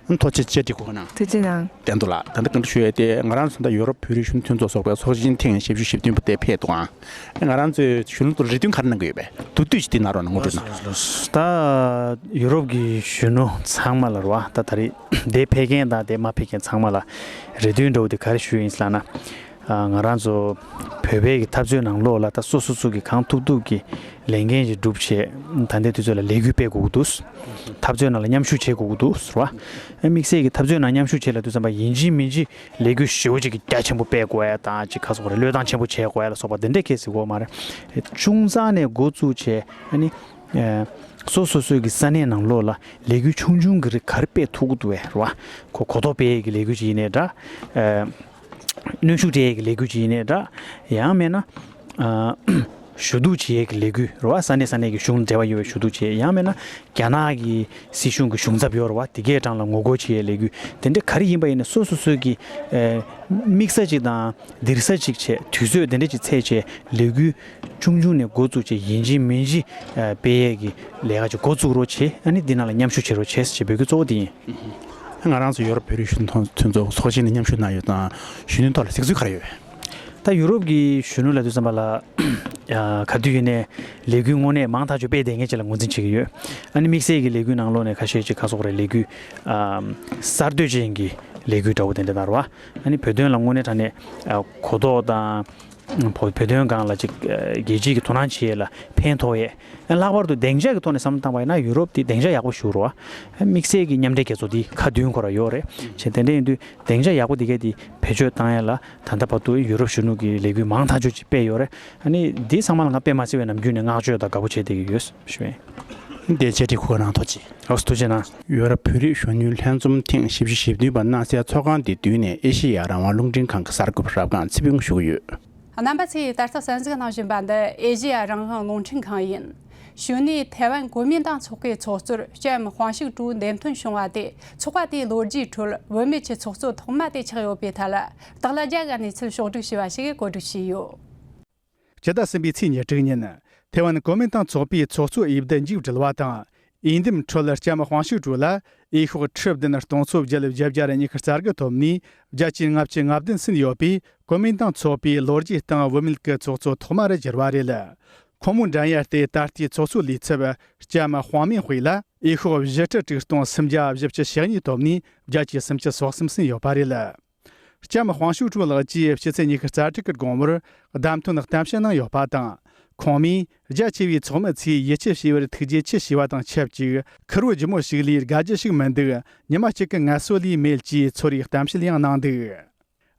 ཟིན། ཐུགས་རྗེ་ཆེ། བཀའ་དྲིན་ཆེ་གནང་། ཐུགས་རྗེ་གནང་། བསྟན་དུ་ལགས། ད་ལྟ་བཀའ་འདྲི་ཞུ་ཡས་ཏེ། ང་རང་ཚོ་ད་ཡོ་རོབ་བོད་རིགས་གཞོན་ནུ་མཐུན་ཚོགས་ཚོགས་པའི་ཚོགས་ཆེན་ཐེངས་བཞི་བཅུ་ཞེ་བདུན་པ་དེ་ཕེབས་འདུག་ཨང་། ང་རང་ཚོའི་གཞོན་ནུ་ཚོར་རེ་འདུན་ག་རེ་གནང་གི་ཡོད་པས། མདོར་བསྡུས་ཅིག་དེ་གནང་རོགས་གནང་། ངོ་སྤྲོད་གནང་། ད་ཡུ་རོབ་ཀྱི་གཞོན་ནུ་ཚང་མ་ལ་རེད་བ། ད་ད་རེས་འདིར་ཕེབས་མཁན་དང་འདིར་མ་ཕེབས་མཁན་ཚང་མ་ལ་རེ་འདུན་འདྲ་བོ་དེ་ག་རེ་ཞུ་ཡིན་ཟེར་ལབ་ན། ཨ་ང་རང་ཚོ་བོད་པའི་གི་འཐབ་རྩོད་ནང་ལོགས་ལ་ད་སོ་སོ་སོ་གི་གང་ཐུབ་ཐུབ་ཀྱི་ལས་འགན་ཞིག་སྒྲུབ་བྱས། ད་ལྟའི་དུས་ཚོད་ལ་ལས་འགུལ་སྤེལ་དགོས་ཀྱི་འདུག་འཐབ་རྩོད་ནང་ལ་མཉམ་ཞུགས་བྱེད་དགོས་ཀྱི་འདུག་ཟེར་བ། ཨ་དམིགས་བསལ་གྱི་འཐབ་རྩོད་ནང་མཉམ་ཞུགས་བྱེད་ལབ་དུས་ཙམ་པ་ཡིན་གཅིག་མིན་གཅིག་ལས་འགུལ་ཞེ་པོ་ཅིག་གི་རྒྱ་ཆེན་པོ་སྤེལ་དགོས་ཡ་དང་། ཅིག་ཁ་སོགས་རེ་བློས་བཏང་ཆེན་པོ་བྱེད་དགོས་ཡ་ལ་སོགས་པ་དེ་འདྲའི་གལ་སྲིད་དགོས་མ་རེད། ཨེ་ཆུང་ཙག་ནས་འགོ་བཙུགས་བྱས། ཨ་ནི་ཨེ་སོ་སོ་སོའི་གི་ས་གནས་ནང་ལོགས་ལ་ལས་འགུལ་ཆུང་ཆུང་གི་རིགས་ག་རེ་སྤེལ་ཐུབ་ཀྱི་འདུག་བས་རེད་བ། ཁོ་གོ་རྟོགས་སྤེལ་ཡས་ཀྱི་ལས་འགུལ་ཅིག་ཡིན་ནའི་འདྲ། ཨེ་གནོན་ཤུགས་སྤྲད་ཡས་ཀྱི་ལས་འགུལ་ཅིག་ཡིན་ནའི་འདྲ། ཡང་མིན་ན་ཨ་ཞུ་གཏུག་བྱེད་ཡས་ཀྱི་ལས་འགུལ་རེད་བ། ས་གནས་ས་གནས་ཀྱི་གཞུང་ལ་འབྲེལ་བ་ཡོད་པའི་ཞུ་གཏུག་བྱེད། ཡང་མིན་ན་རྒྱ་ནག་གི་སྲིད་གཞུང་གི་གཞུང་ཚབ་ཡོད་རེད་བ། དེ་གའི་གྲས་ལ་ངོ་རྒོལ་བྱེད་ཡས་ལས་འགུལ་དེ་འདྲ་ག་རེ་ཡིན་པ་ཡིན་ནའི་སོ་སོ་སོའི་གི་ཨེ་དམིགས་ས་ཅིག་དང་འདིར་ས་ཅིག་བྱས། དུས་ཚོད་དེ་འདྲ་ཅིག་ཚད་བྱས་ལས་འགུལ་ཆུང་ཆུང་ནས་འགོ་བཙུགས་བྱས། ཡིན་གཅིག་མིན་གཅིག་ཨ་སྤེལ་ཡས་ཀྱི་ལས་ཀ་ཅིག་འགོ་བཙུགས་རོགས་བྱེད། ཨ་ནི་འདི་ནང་ལ་མཉམ་ཞུགས་བྱེད་རོགས་བྱེད་ཟེར་འབོད་སྐུལ་གཙོ་བོ་དེ་ཡིན། ང་རང་ཚོ་ཡོ་རོབ་བོད་རིགས་གཞོན་ནུ་མཐུན་ཚོགས་ཚོགས་ཆེན་ནས་མཉམ་ཞུགས་གནང་ཡོད་དང་། གཞོན་ནུའི་ཐོག་ལ་གཟིགས་ཚུལ་ག་རེ་ཡོད། ད་ཡུ་རོབ་ཀྱི་གཞོན་ནུ་ལབ་དུས་ཙམ་པ་ལ་ཡ་ག་དུས་ཡིན་ནའི་ལས་འགུལ་དངོས་གནས་མང་ཐག་ཆོད་སྤེལ་བསྡད་མཁན་ཅིག་ལ་ངོས་འཛིན་བྱེད་ཀྱི་ཡོད། ཨ་ནི་དམིགས་བསལ་གྱི་ལས་འགུལ་ནང་ལོགས་ནས་ཁ་ཤས་ཅིག་ཁ་སོགས་རེད། ལས་འགུལ་ཨ་གསར་གཏོད་ཅན་གྱི་ལས་འགུལ་འདྲ་བོ་དེ་འདྲ་དང་རེད་བ། ཨ་ནི་བོད་དོན་ལ་དངོས་གནས་དྲང་གནས་ཨ་གོ་རྟོགས་དང་། བོད་བོད་དོན་སྒང་ལ་ཅིག་ཨ་རྒྱལ་སྤྱིའི་གི་དོ་སྣང་བྱེད་ཡས་ལ་ཕན་ཐོགས་ཡས། ཨ་ལྷག་པར་དུ་སྡིངས་ཆ་གི་ཐོག་ནས་བསམ་བློ་བཏང་བ་ཡིན་ན་ཡུ་རོབ་དེ་སྡིངས་ཆ་ཡག་པོ་ཞིག་རེད་བ། ཨ་དམིགས་བསལ་གྱི་མཉམ་འབྲེལ་རྒྱལ་ཚོགས་དེ་ཁ་བདུན་ཁོ་རང་ཡོད་རེད། བྱས་དེ་འདྲ་ཡིན་དུས་སྡིངས་ཆ་ཡག་པོ་དེ་གས་དེ་བེད་སྤྱོད་བཏང་ཡས་ལ་ད་ལྟ་བར་དུ་ཡུ་རོབ་གཞོན་ནུ་གི་ལས་འགུལ་མང་ཐག་ཆོད་ཅིག་སྤེལ་ཡོད་རེད། ཨ་ནི་འདི་ཚང་མ་ལ་ང་དཔེ་མ་སྲིད་པའི་ནམ་རྒྱུན་ནས་བསྔགས་བརྗོད་དང་དགའ་པོ་བྱེད་བསྡད་ཀྱི་ཡོད་ཞུ་ཡིན། འདིར་འཆད་ཁྲིད་གོ་སྐབས་གནང་ཐུགས་རྗེ་ཆེ། ཨོ་ཐུགས་རྗེ་གནང་། ཡོ་རོབ་བོད་རིགས་གཞོན་ནུའི་ལྷན་འཛོམས་ཐེངས་བཞི་བཅུ་ཞེ་བདུན་པ་གནང་སའི་ཚོགས་ཁང་འདི་མདུན་ནས་ཨེ་ཤེ་ཡ་རང་དབང་རླུང་འཕྲིན་ཁང་གི་གསར་འགོད་པ་རབ་སྒང་ཚེ་ཕུན་ཞུ་གི་ཡོད། རྣམ་པ་ཚོས་ད་ལྟ་གསན་གཟིགས་གནང་བཞིན་པ་འདི་ཨེ་ཤེ་ཡ་རང་དབང་རླུང་འཕྲིན་ཁང་ཡིན། གཞུག་ནས་ཐའེ་ཝན་གོ་མིན་ཏང་ཚོགས་པའི་ཚོགས་གཙོར་ལྕམ་ཧྥང་ཤིག་ཀྲུའུ་འདེམས་ཐོན་བྱུང་བ་དེ་ཚོགས་པ་དེའི་ལོ་རྒྱུས་ཁྲོད་བུད་མེད་ཀྱི་ཚོགས་གཙོ་ཐོག་མ་དེ་ཆགས་ཡོད་པའི་ཐད་ལ་སྟག་ལྷ་རྒྱལ་གྱི་གནས་ཚུལ་ཕྱོགས་བསྒྲིགས་བྱས་པ་ཞིག་གིས་གོ་སྒྲིག་བྱས་ཡོད། སྤྱི་ཟླ་གསུམ་པའི་ཚེས་ཉེར་དྲུག་ཉིན་ཐའེ་ཝན་གོ་མིན་ཏང་ཚོགས་པའི་ཚོགས་གཙོ་འོས་བསྡུ་མཇུག་བསྒྲིལ་བ་དང་། འོས་འདེམས་ཁྲོད་ལྕམ་ཧྥང་ཤིག་ཀྲུའུ་ལ་འོས་ཤོག་ཁྲི་བདུན་སྟོང་ཚོ་བརྒྱད་བརྒྱད་བརྒྱ་ཉི་ཤུ་རྩ་དགུ་ཐོབ་ནས་བརྒྱ་ཆའི་ལྔ་བཅུ་ང་བདུན་ཟིན་ཡོད་པས། གོ་མིན་ཏང་ཚོགས་པའི་ལོ་རྒྱུས་སྟེང་བུད་མེད་ཀྱི་ཚོགས་གཙོ་ཐོག་མ་རུ་གྱུར་བ་རེད། ཁོང་མོ་འགྲན་ཡས་ཏེ་ད་ལྟའི་ཚོགས་གཙོ་ལས་ཚབ་ལྕམ་ཧྥང་མིན་ཧུའེ་ལ་འོས་ཤོག་བཞི་ཁྲི་དྲུག་སྟོང་སུམ་བརྒྱ་བཞི་བཅུ་ཞེ་གཉིས་ཐོབ་ནས་བརྒྱ་ཆའི་སུམ་ཅུ་སོ་གསུམ་ཟིན་ཡོད་པ་རེད། ལྕམ་ཧྥང་ཤིག་ཀྲུའུ་ལགས་ཀྱིས་ཕྱི་ཚེས་ཉི་ཤུ་རྩ་དྲུག་གི་དགོང་མོར་བདམས་ཐོན་གཏམ་བཤད་གནང་ཡོད་པ་དང་། ཁོང་མོས་རྒྱ་ཆེ་བའི་ཚོགས་མི་ཚོས་ཡིད་ཆེས་བྱས་པར་ཐུགས་རྗེ་ཆེ་ཞུས་པ་དང་ཆབས་ཅིག་ཁུར་བོ་ལྗིད་མོ་ཞིག་ལས་དགའ་རྒྱུ་ཞིག་མི་འདུག་ཉི་མ་གཅིག་གི་ངལ་གསོ་ལས་མེད་ཅེས་ཚོར་བའི་གཏམ་བཤད་ཡང་གནང་འདུག་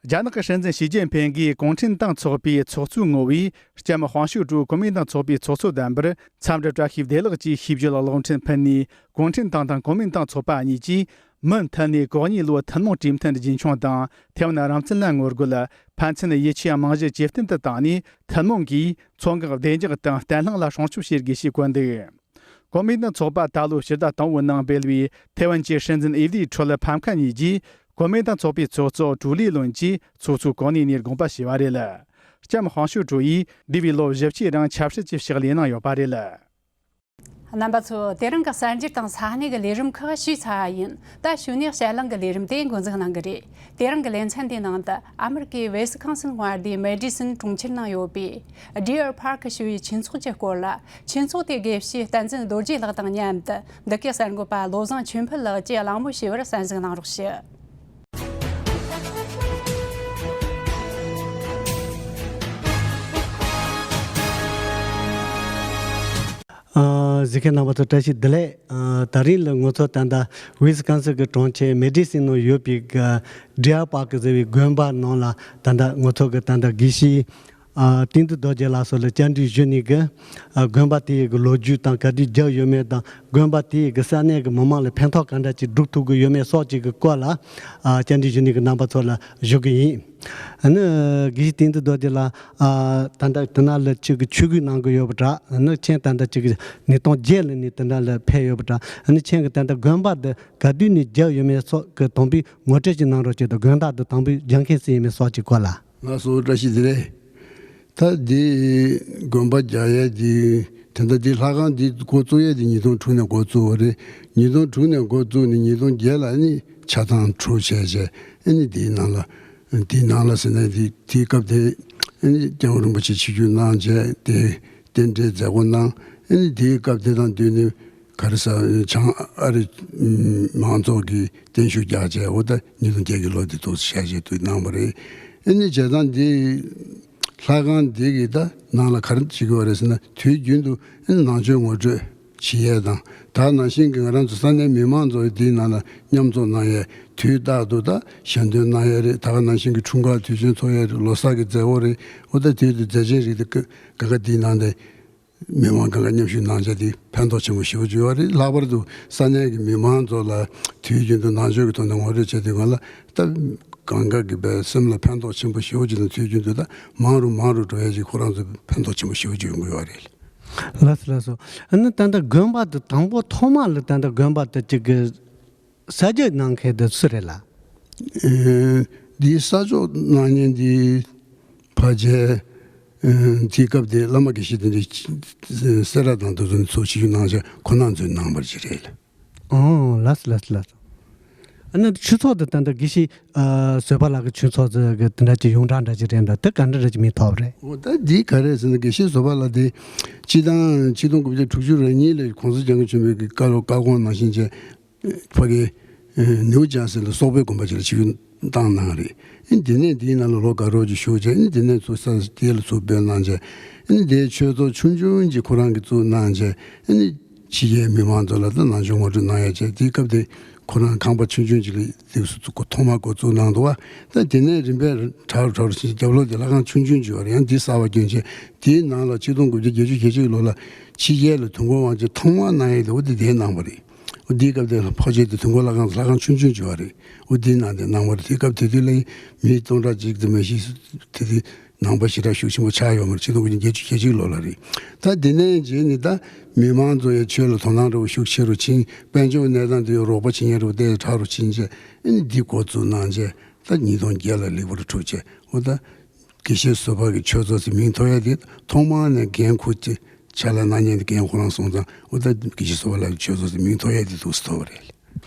རྒྱ་ནག་གི་སྲིད་འཛིན་ཞི་ཅིན་ཕིང་གིས་གུང་ཁྲན་ཏང་ཚོགས་པའི་ཚོགས་གཙོའི་ངོ་བོས་ལྕམ་ཧྥང་ཤིག་ཀྲུའུ་གོ་མིན་ཏང་ཚོགས་པའི་ཚོགས་གཙོ་བདམས་པར་འཚམས་འདྲི་བཀྲ་ཤིས་བདེ་ལེགས་ཀྱི་ཤིས་བརྗོད་གློག་འཕྲིན་ཕུལ་ནས། གུང་ཁྲན་ཏང་དང་གོ་མིན་ཏང་ཚོགས་པ་གཉིས་ཀྱིས་མུ་མཐུད་ནས་གོ་གཉིས་ལོའི་ཐུན་མོང་གྲོས་མཐུན་རྒྱུན་འཁྱོངས་དང་། ཐའེ་ཝན་རང་བཙན་ལ་ངོ་རྒོལ། ཕན་ཚུན་ཡིད་ཆེས་རྨང་གཞི་ཇེ་བརྟན་དུ་བཏང་ནས། ཐུན་མོང་གིས་མཚོ་འགག་བདེ་འཇགས་དང་བརྟན་ལྷིང་ལ་སྲུང་སྐྱོབ་བྱེད་དགོས་ཞེས་བཀོད་འདུག་གོ་མིན་ཏང་ཚོགས་པ་ད་ལོའི་ཕྱི་ཟླ་དང་པོའི་ནང་སྤེལ་བའི་ཐའེ་ཝན་གྱི་སྲིད་འཛིན་འོས་བསྡུའི་ཁྲོད། ཕམ་ཁ་གཉིས་ཀྱིས་གོ་མིན་ཏང་ཚོགས་པའི་ཚོགས་གཙོ་ཀྲུའུ་ལི་ལུན་གྱིས་ཚོགས་གཙོའི་གོ་གནས་ནས་དགོངས་པ་ཞུས་པ་རེད། ལྕམ་ཧྥང་ཤིག་ཀྲུའུ་ཡིས་འདས་པའི་ལོ་བཞི་བཅུའི་རིང་ཆབ་སྲིད་ཀྱི་ཕྱག་ལས་གནང་ཡོད་པ་རེད། རྣམ་པ་ཚོ། དེ་རིང་གི་གསར་འགྱུར་དང་ས་གནས་ཀྱི་ལས་རིམ་ཁག་ཞུས་ཚར་བ་ཡིན། ད་གཞུག་ནས་དཔྱད་གླེང་གི་ལས་རིམ་དེ་འགོ་འཛུགས་གནང་གི་རེད། དེ་རིང་གི་ལེ་ཚན་དེའི་ནང་དུ་ཨ་མེ་རི་ཀའི་ཝེ་སི་ཀོན་སིན་མངའ་སྡེའི་མེ་ཌི་སིན་གྲོང་ཁྱེར་ནང་ཡོད་པའི་ཌི་ཨར་ཕར་ཁི་ཞེས་པའི་ཆོས་ཚོགས་ཀྱི་སྐོར་ལ། ཆོས་ཚོགས་དེའི་དགེ་བཤེས་བསྟན་འཛིན་རྡོ་རྗེ་ལགས་དང་མཉམ་དུ་འདི་གའི་གསར་འགོད་པ་བློ་བཟང་ཆོས་འཕེལ་ལགས་ཀྱིས་གླེང་མོལ་བྱས་པར་གསན་གཟིགས་གནང་རོགས་ཞུ། གཟིགས་མཁན་རྣམ་པ་ཚོ་བཀྲ་ཤིས་བདེ་ལེགས། ཨ། ད་རིང་ལ་ང་ཚོ་ད་ལྟ་ཝི་སི་ཀོན་སིན་གྱི་གྲོང་ཁྱེར་མེ་ཌི་སིན་ནང་ཡོད་པའི་གི་ཌི་ཡར་པཱརྐ་ཟེར་བའི་དགོན་པ་ནང་ལ་ད་ལྟ་ང་ཚོ་གི་ད་ལྟ་དགེ་བཤེས་ཨ། དིང་ཐུ་རྡོ་རྗེ་ལགས་སོགས་ལ་བཅར་འདྲི་ཞུ་ནས་གི། ཨ། དགོན་པ་དེའི་གི་ལོ་རྒྱུས་དང་ག་དུས་རྒྱག་ཡོད་མེད་དང་། དགོན་པ་དེའི་གི་ས་གནས་གི་མི་མང་ལ་ཕན་ཐོགས་ག་འདྲ་ཅིག་སྒྲུབ་ཐུབ་ཀྱི་ཡོད་མེད་སོགས་ཀྱི་གི་སྐོར་ལ། ཨ། བཅར་འདྲི་ཞུ་ནས་གི་རྣམ་པ་ཚོ་ལ་ཞུ་གི་ཡིན། ཨ་ནི་དགེ་བཤེས་དིང་ཐུ་རྡོ་རྗེ་ལགས། ཨ། ད་ལྟ་དེ་ན་ལ་ཁྱེད་ཀྱི་ཆོས་གོས་གནང་གི་ཡོད་པ་འདྲ། ཨ་ནི་ཁྱེད་ད་ལྟ་ཁྱེད་ཀྱི་ཉིས་སྟོང་བརྒྱད་ལ་ནི་དེ་ན་ལ་ཕེབས་ཡོད་པ་འདྲ། ཨ་ནི་ཁྱེད་ཀྱི་ད་ལྟ་དགོན་པ་འདི་ག་དུས་ནས་རྒྱག་ཡོད་མེད་སོགས་ཀྱི་དང་པོའི་ངོ་སྤྲོད་ཅིག་གནང་རོགས་བྱེད་དང་། དགོན་བདག་འདི་དང་པོའི་རྒྱག་མཁན་སུ་ཡིན་མིན་སོགས་ཀྱི་སྐོར་ལ། ལགས་སོ། བཀྲ་ཤིས་བདེ་ལེགས། ད་འདི་དགོན་པ་རྒྱག་ཡས་འདི་དེ་འདྲ་འདི་ལྷ་ཁང་འདི་འགོ་བཙུགས་ཡས་འདི་ཉིས་སྟོང་དྲུག་ནས་འགོ་བཙུགས་པ་རེད། ཉིས་སྟོང་དྲུག་ནས་འགོ་བཙུགས་ནས་ཉིས་སྟོང་བརྒྱད་ལ་ནི་ཆགས་སྡང་གྲོལ་བྱས་བྱས། ཨ་ནི་འདིའི་ནང་ལ། འདིའི་ནང་ལ་ཟེར་ན་འདི་དེའི་སྐབས་དེ་ཨ་ནི་སྐྱབས་མགོན་རིན་པོ་ཆེ་ཆིབས་བསྒྱུར་གནང་བྱས་དེ་རྟེན་འབྲེལ་མཛད་སྒོ་གནང་། ཨ་ནི་དེའི་སྐབས་དེ་དང་བསྟུན་ནས་ག་རེ་ཟ་བྱང་ཨ་རི་མང་ཚོགས་ཀྱིས་བརྟན་བཞུགས་རྒྱག་བྱས། འོ་ད་ཉིས་སྟོང་བརྒྱད་ཀྱི་ལོ་དེ་ཐོག་ཞལ་བཞེས་དུ་གནང་བ་རེད། ཨ་ནི་བྱས་ཙང་འདི་ལྷ་ཁང་འདི་གི་ད་ནང་ལ་ག་རེ་བྱེད་ཀྱི་ཡོད་རེད་ཟེར་ན། དུས་རྒྱུན་དུ་ཨ་ནི་ནང་ཆོས་ངོ་སྤྲོད་བྱེད་ཡས་དང་། ད་ནང་བཞིན་གྱི་ང་རང་ཚོ་ས་གནས་མི་མང་ཚོ་འདིའི་ནང་ལ་མཉམ་འཛོམས་གནང་ཡས། དུས་རྟག་ཏུ་ད་ཞལ་འདོན་གནང་ཡས་རེད། ད་ག་ནང་བཞིན་གྱི་འཁྲུངས་སྐར་དུས་ཆེན་འཚོགས་ཡས་རེད། ལོ་གསར་གྱི་མཛད་སྒོ་རེད། འོ་ད་དུས་དུ་མཛད་ཆེན་རིགས་དེ་ག་ག་འདིའི་ནང་དེ་མི་མང་གང་ག་མཉམ་ཞུགས་གནང་བྱས་དེ་ཕན་ཐོགས་ཆེན་པོ་ཞེ་པོ་ཅིག་ཡོད་རེད། ལྷག་པར་དུ་ས་གནས་ཀྱི་མི་མང་ཚོ་ལ་དུས་རྒྱུན་དུ་ནང་ཆོས་ཀྱི་ཐོག་ནས་ངོ་སྤྲོད་བྱས་དུས་སྒང་ལ་ད་གང་ག་གི་བའི་སེམས་ལ་ཕན་ཐོགས་ཆེན་པོ་ཞེ་པོ་ཅིག་དང་། དུས་རྒྱུན་དུ་ད་མང་རུ་མང་རུ་འགྲོ་ཡས་ཀྱི་ཁོ་རང་ཚོ་ཕན་ཐོགས་ཆེན་པོ་ཞེ་པོ་ཅིག་ཡོང་གི་ཡོད་རེད། ལགས་སོ། ལགས་སོ། ཨ་ནི་ད་ལྟ་དགོན་པ་དེ་དང་པོ་ཐོག་མ་ལ་ད་ལྟ་དགོན་པ་དེ་གཅིག་གི་གསར་རྒྱག་གནང་མཁན་དེ་སུ་རེད་ལགས། ཨེ། འདིའི་ས་ཕྱོགས་གནང་མཁན་འདི་ཕལ་ཆེར་ཨེ་དེའི་སྐབས་དེ་བླ་མ་དགེ་བཤེས་དེ་འདྲ་སེ་ར་དང་དེ་ཚོ་ནས་ཚོགས་ཆེན་གནང་བྱས་ཁོ་རང་ཚོས་གནང་བར་ཅིག་རེད། ཨོ། ལགས་སོ། ལགས་སོ། ལགས་སོ། ཨ་ནི་ཆོས་ཚོགས་དེ་ད་ལྟ་དགེ་བཤེས་ཨ་བཟོད་པ་ལགས་ཀྱི་ཆོས་ཚོགས་ཟེར་གི་དེ་འདྲ་ཅིག་ཡོངས་གྲགས་འདྲ་ཅིག་རེད་འདྲ། དེ་ག་འདྲ་འདྲ་ཅིག་མིང་ཐོགས་པ་རེད། འོ་ད་འདི་ག་རེད་ཟེར་ན། དགེ་བཤེས་བཟོད་པ་ལགས་དེ་སྤྱི་བཏང་ཆིག་སྟོང་དགུ་བརྒྱ་དྲུག་ཅུ་རེ་གཉིས་ལ་༸གོང་ས་༸སྐྱབས་མགོན་ཆེན་པོའི་གི་བཀའ་སློབ་བཀའ་དགོངས་ནང་བཞིན་བྱས། ཕ་གི་ནིའུ་ཇར་སི་ལ་སོག་པོའི་དགོན་པ་ཅིག་ལ་ཆིབས་བསྒྱུར་བཏང་གནང་རེད། ཨ་ནི་དེ་ནས་དེའི་ནང་ལ་ལོ་དགའ་རོགས་ཅིག་བཞུགས་བྱས། ཨ་ནི་དེ་ནས་ཚུར་ས་དེ་ལ་ཚུར་འབོད་གནང་བྱས། ཨ་ནི་དེའི་ཆོས་ཚོགས་ཆུང་ཆུང་ཅིག་ཁོ་རང་གིས་བཙུགས་གནང་བྱས། ཨ་ནི་ཕྱི་རྒྱལ་མི་མང་ཚོ་ལ་ད་ནང་ཆོས་ངོ་སྤྲོད་གནང་ཡ་བྱས། དེའི་སྐབས་དེ་ཁོ་རང་ཁང་པ་ཆུང་ཆུང་ཅིག་ལ་དེ་སུ་ཚུགས་ཐོག་མ་འགོ་བཙུགས་གནང་འདུག་བ། ད་དེ་ནས་རིམ་པས་དྲག་རུ་དྲག་རུ་ཕྱིན། རྒྱབ་ལོགས་དེ་ལྷ་ཁང་ཆུང་ཆུང་ཅིག་ཡོད་རེད། ཡང་དེ་གསར་པ་བསྐྱོན་བྱས། དེའི་ནང་ལ་ཆིག་སྟོང་དགུ་བརྒྱ་བརྒྱད་ཅུ་གྱ་གཅིག་ལོ་ལ་ཕྱི་རྒྱལ་ལ་དུས་འཁོར་དབང་ཆེན་ཐོག་མར་གནང་ཡས་དེ་འོ་དེ་དེ་གནང་བ་རེད། འོ་དེའི་སྐབས་དེ་ལ་ཕལ་ཆེར་དེ་དུས་འཁོར་ལྷ་ཁང་ལྷ་ཁང་ཆུང་ཆུང་ཅིག་ཡོད་རེད། འོ་དེའི་ནང་དེ་གནང་བ་རེད། དེའི་སྐབས་དེ་དུས་ལ་མི་སྟོང་ཕྲག་གཅིག་ཙམ་མ་གཏོགས་དེ་དུས་ནང་པ་ཞེ་དྲག་ཤུགས་ཆེན་པོ་ཆགས་ཡོད་མ་རེད། ཆིག་སྟོང་དགུ་བརྒྱ་བརྒྱད་ཅུ་གྱ་གཅིག་ལོ་ལ་རེད། ད་དེ་ནས་རྗེས་ནས་ད་མི་མང་ཚོ་ཡང་ཆོས་ལ་དོ་སྣང་འདྲ་བོ་ཤུགས་ཆེ་རུ་ཕྱིན། དཔལ་འབྱོར་གནས་སྟངས་དེ་ཡང་རོགས་པ་བྱེད་མཁན་འདྲ་བོ་དེ་དྲག་རུ་ཕྱིན་བྱས། ཨ་ནི་འདི་འགོ་བཙུགས་གནང་བྱས། ད་ཉིས་སྟོང་བརྒྱད་ལ་ལེགས་པོ་རུ་གྲུབ་བྱས། འོ་ད་དགེ་བཤེས་བཟོད་པ་གི་ཆོས་ཚོགས་ཟེར་མིང་ཐོགས་ཡ་དེ་ཐོག་མར་ནས་འགན་འཁུར་ཏེ་ཕྱག་ལས་གནང་མཁན་དེ་རྒན་ཁོ་རང་སོང་ཙང་། འོ་ད་དགེ་བཤེས་བཟོད་པ་ལགས་ཀྱི་ཆོས་ཚོགས་ཟེར་མིང་ཐོགས་ཡ་དེ་འདུག་སེ་ཐོགས་པ་རེད།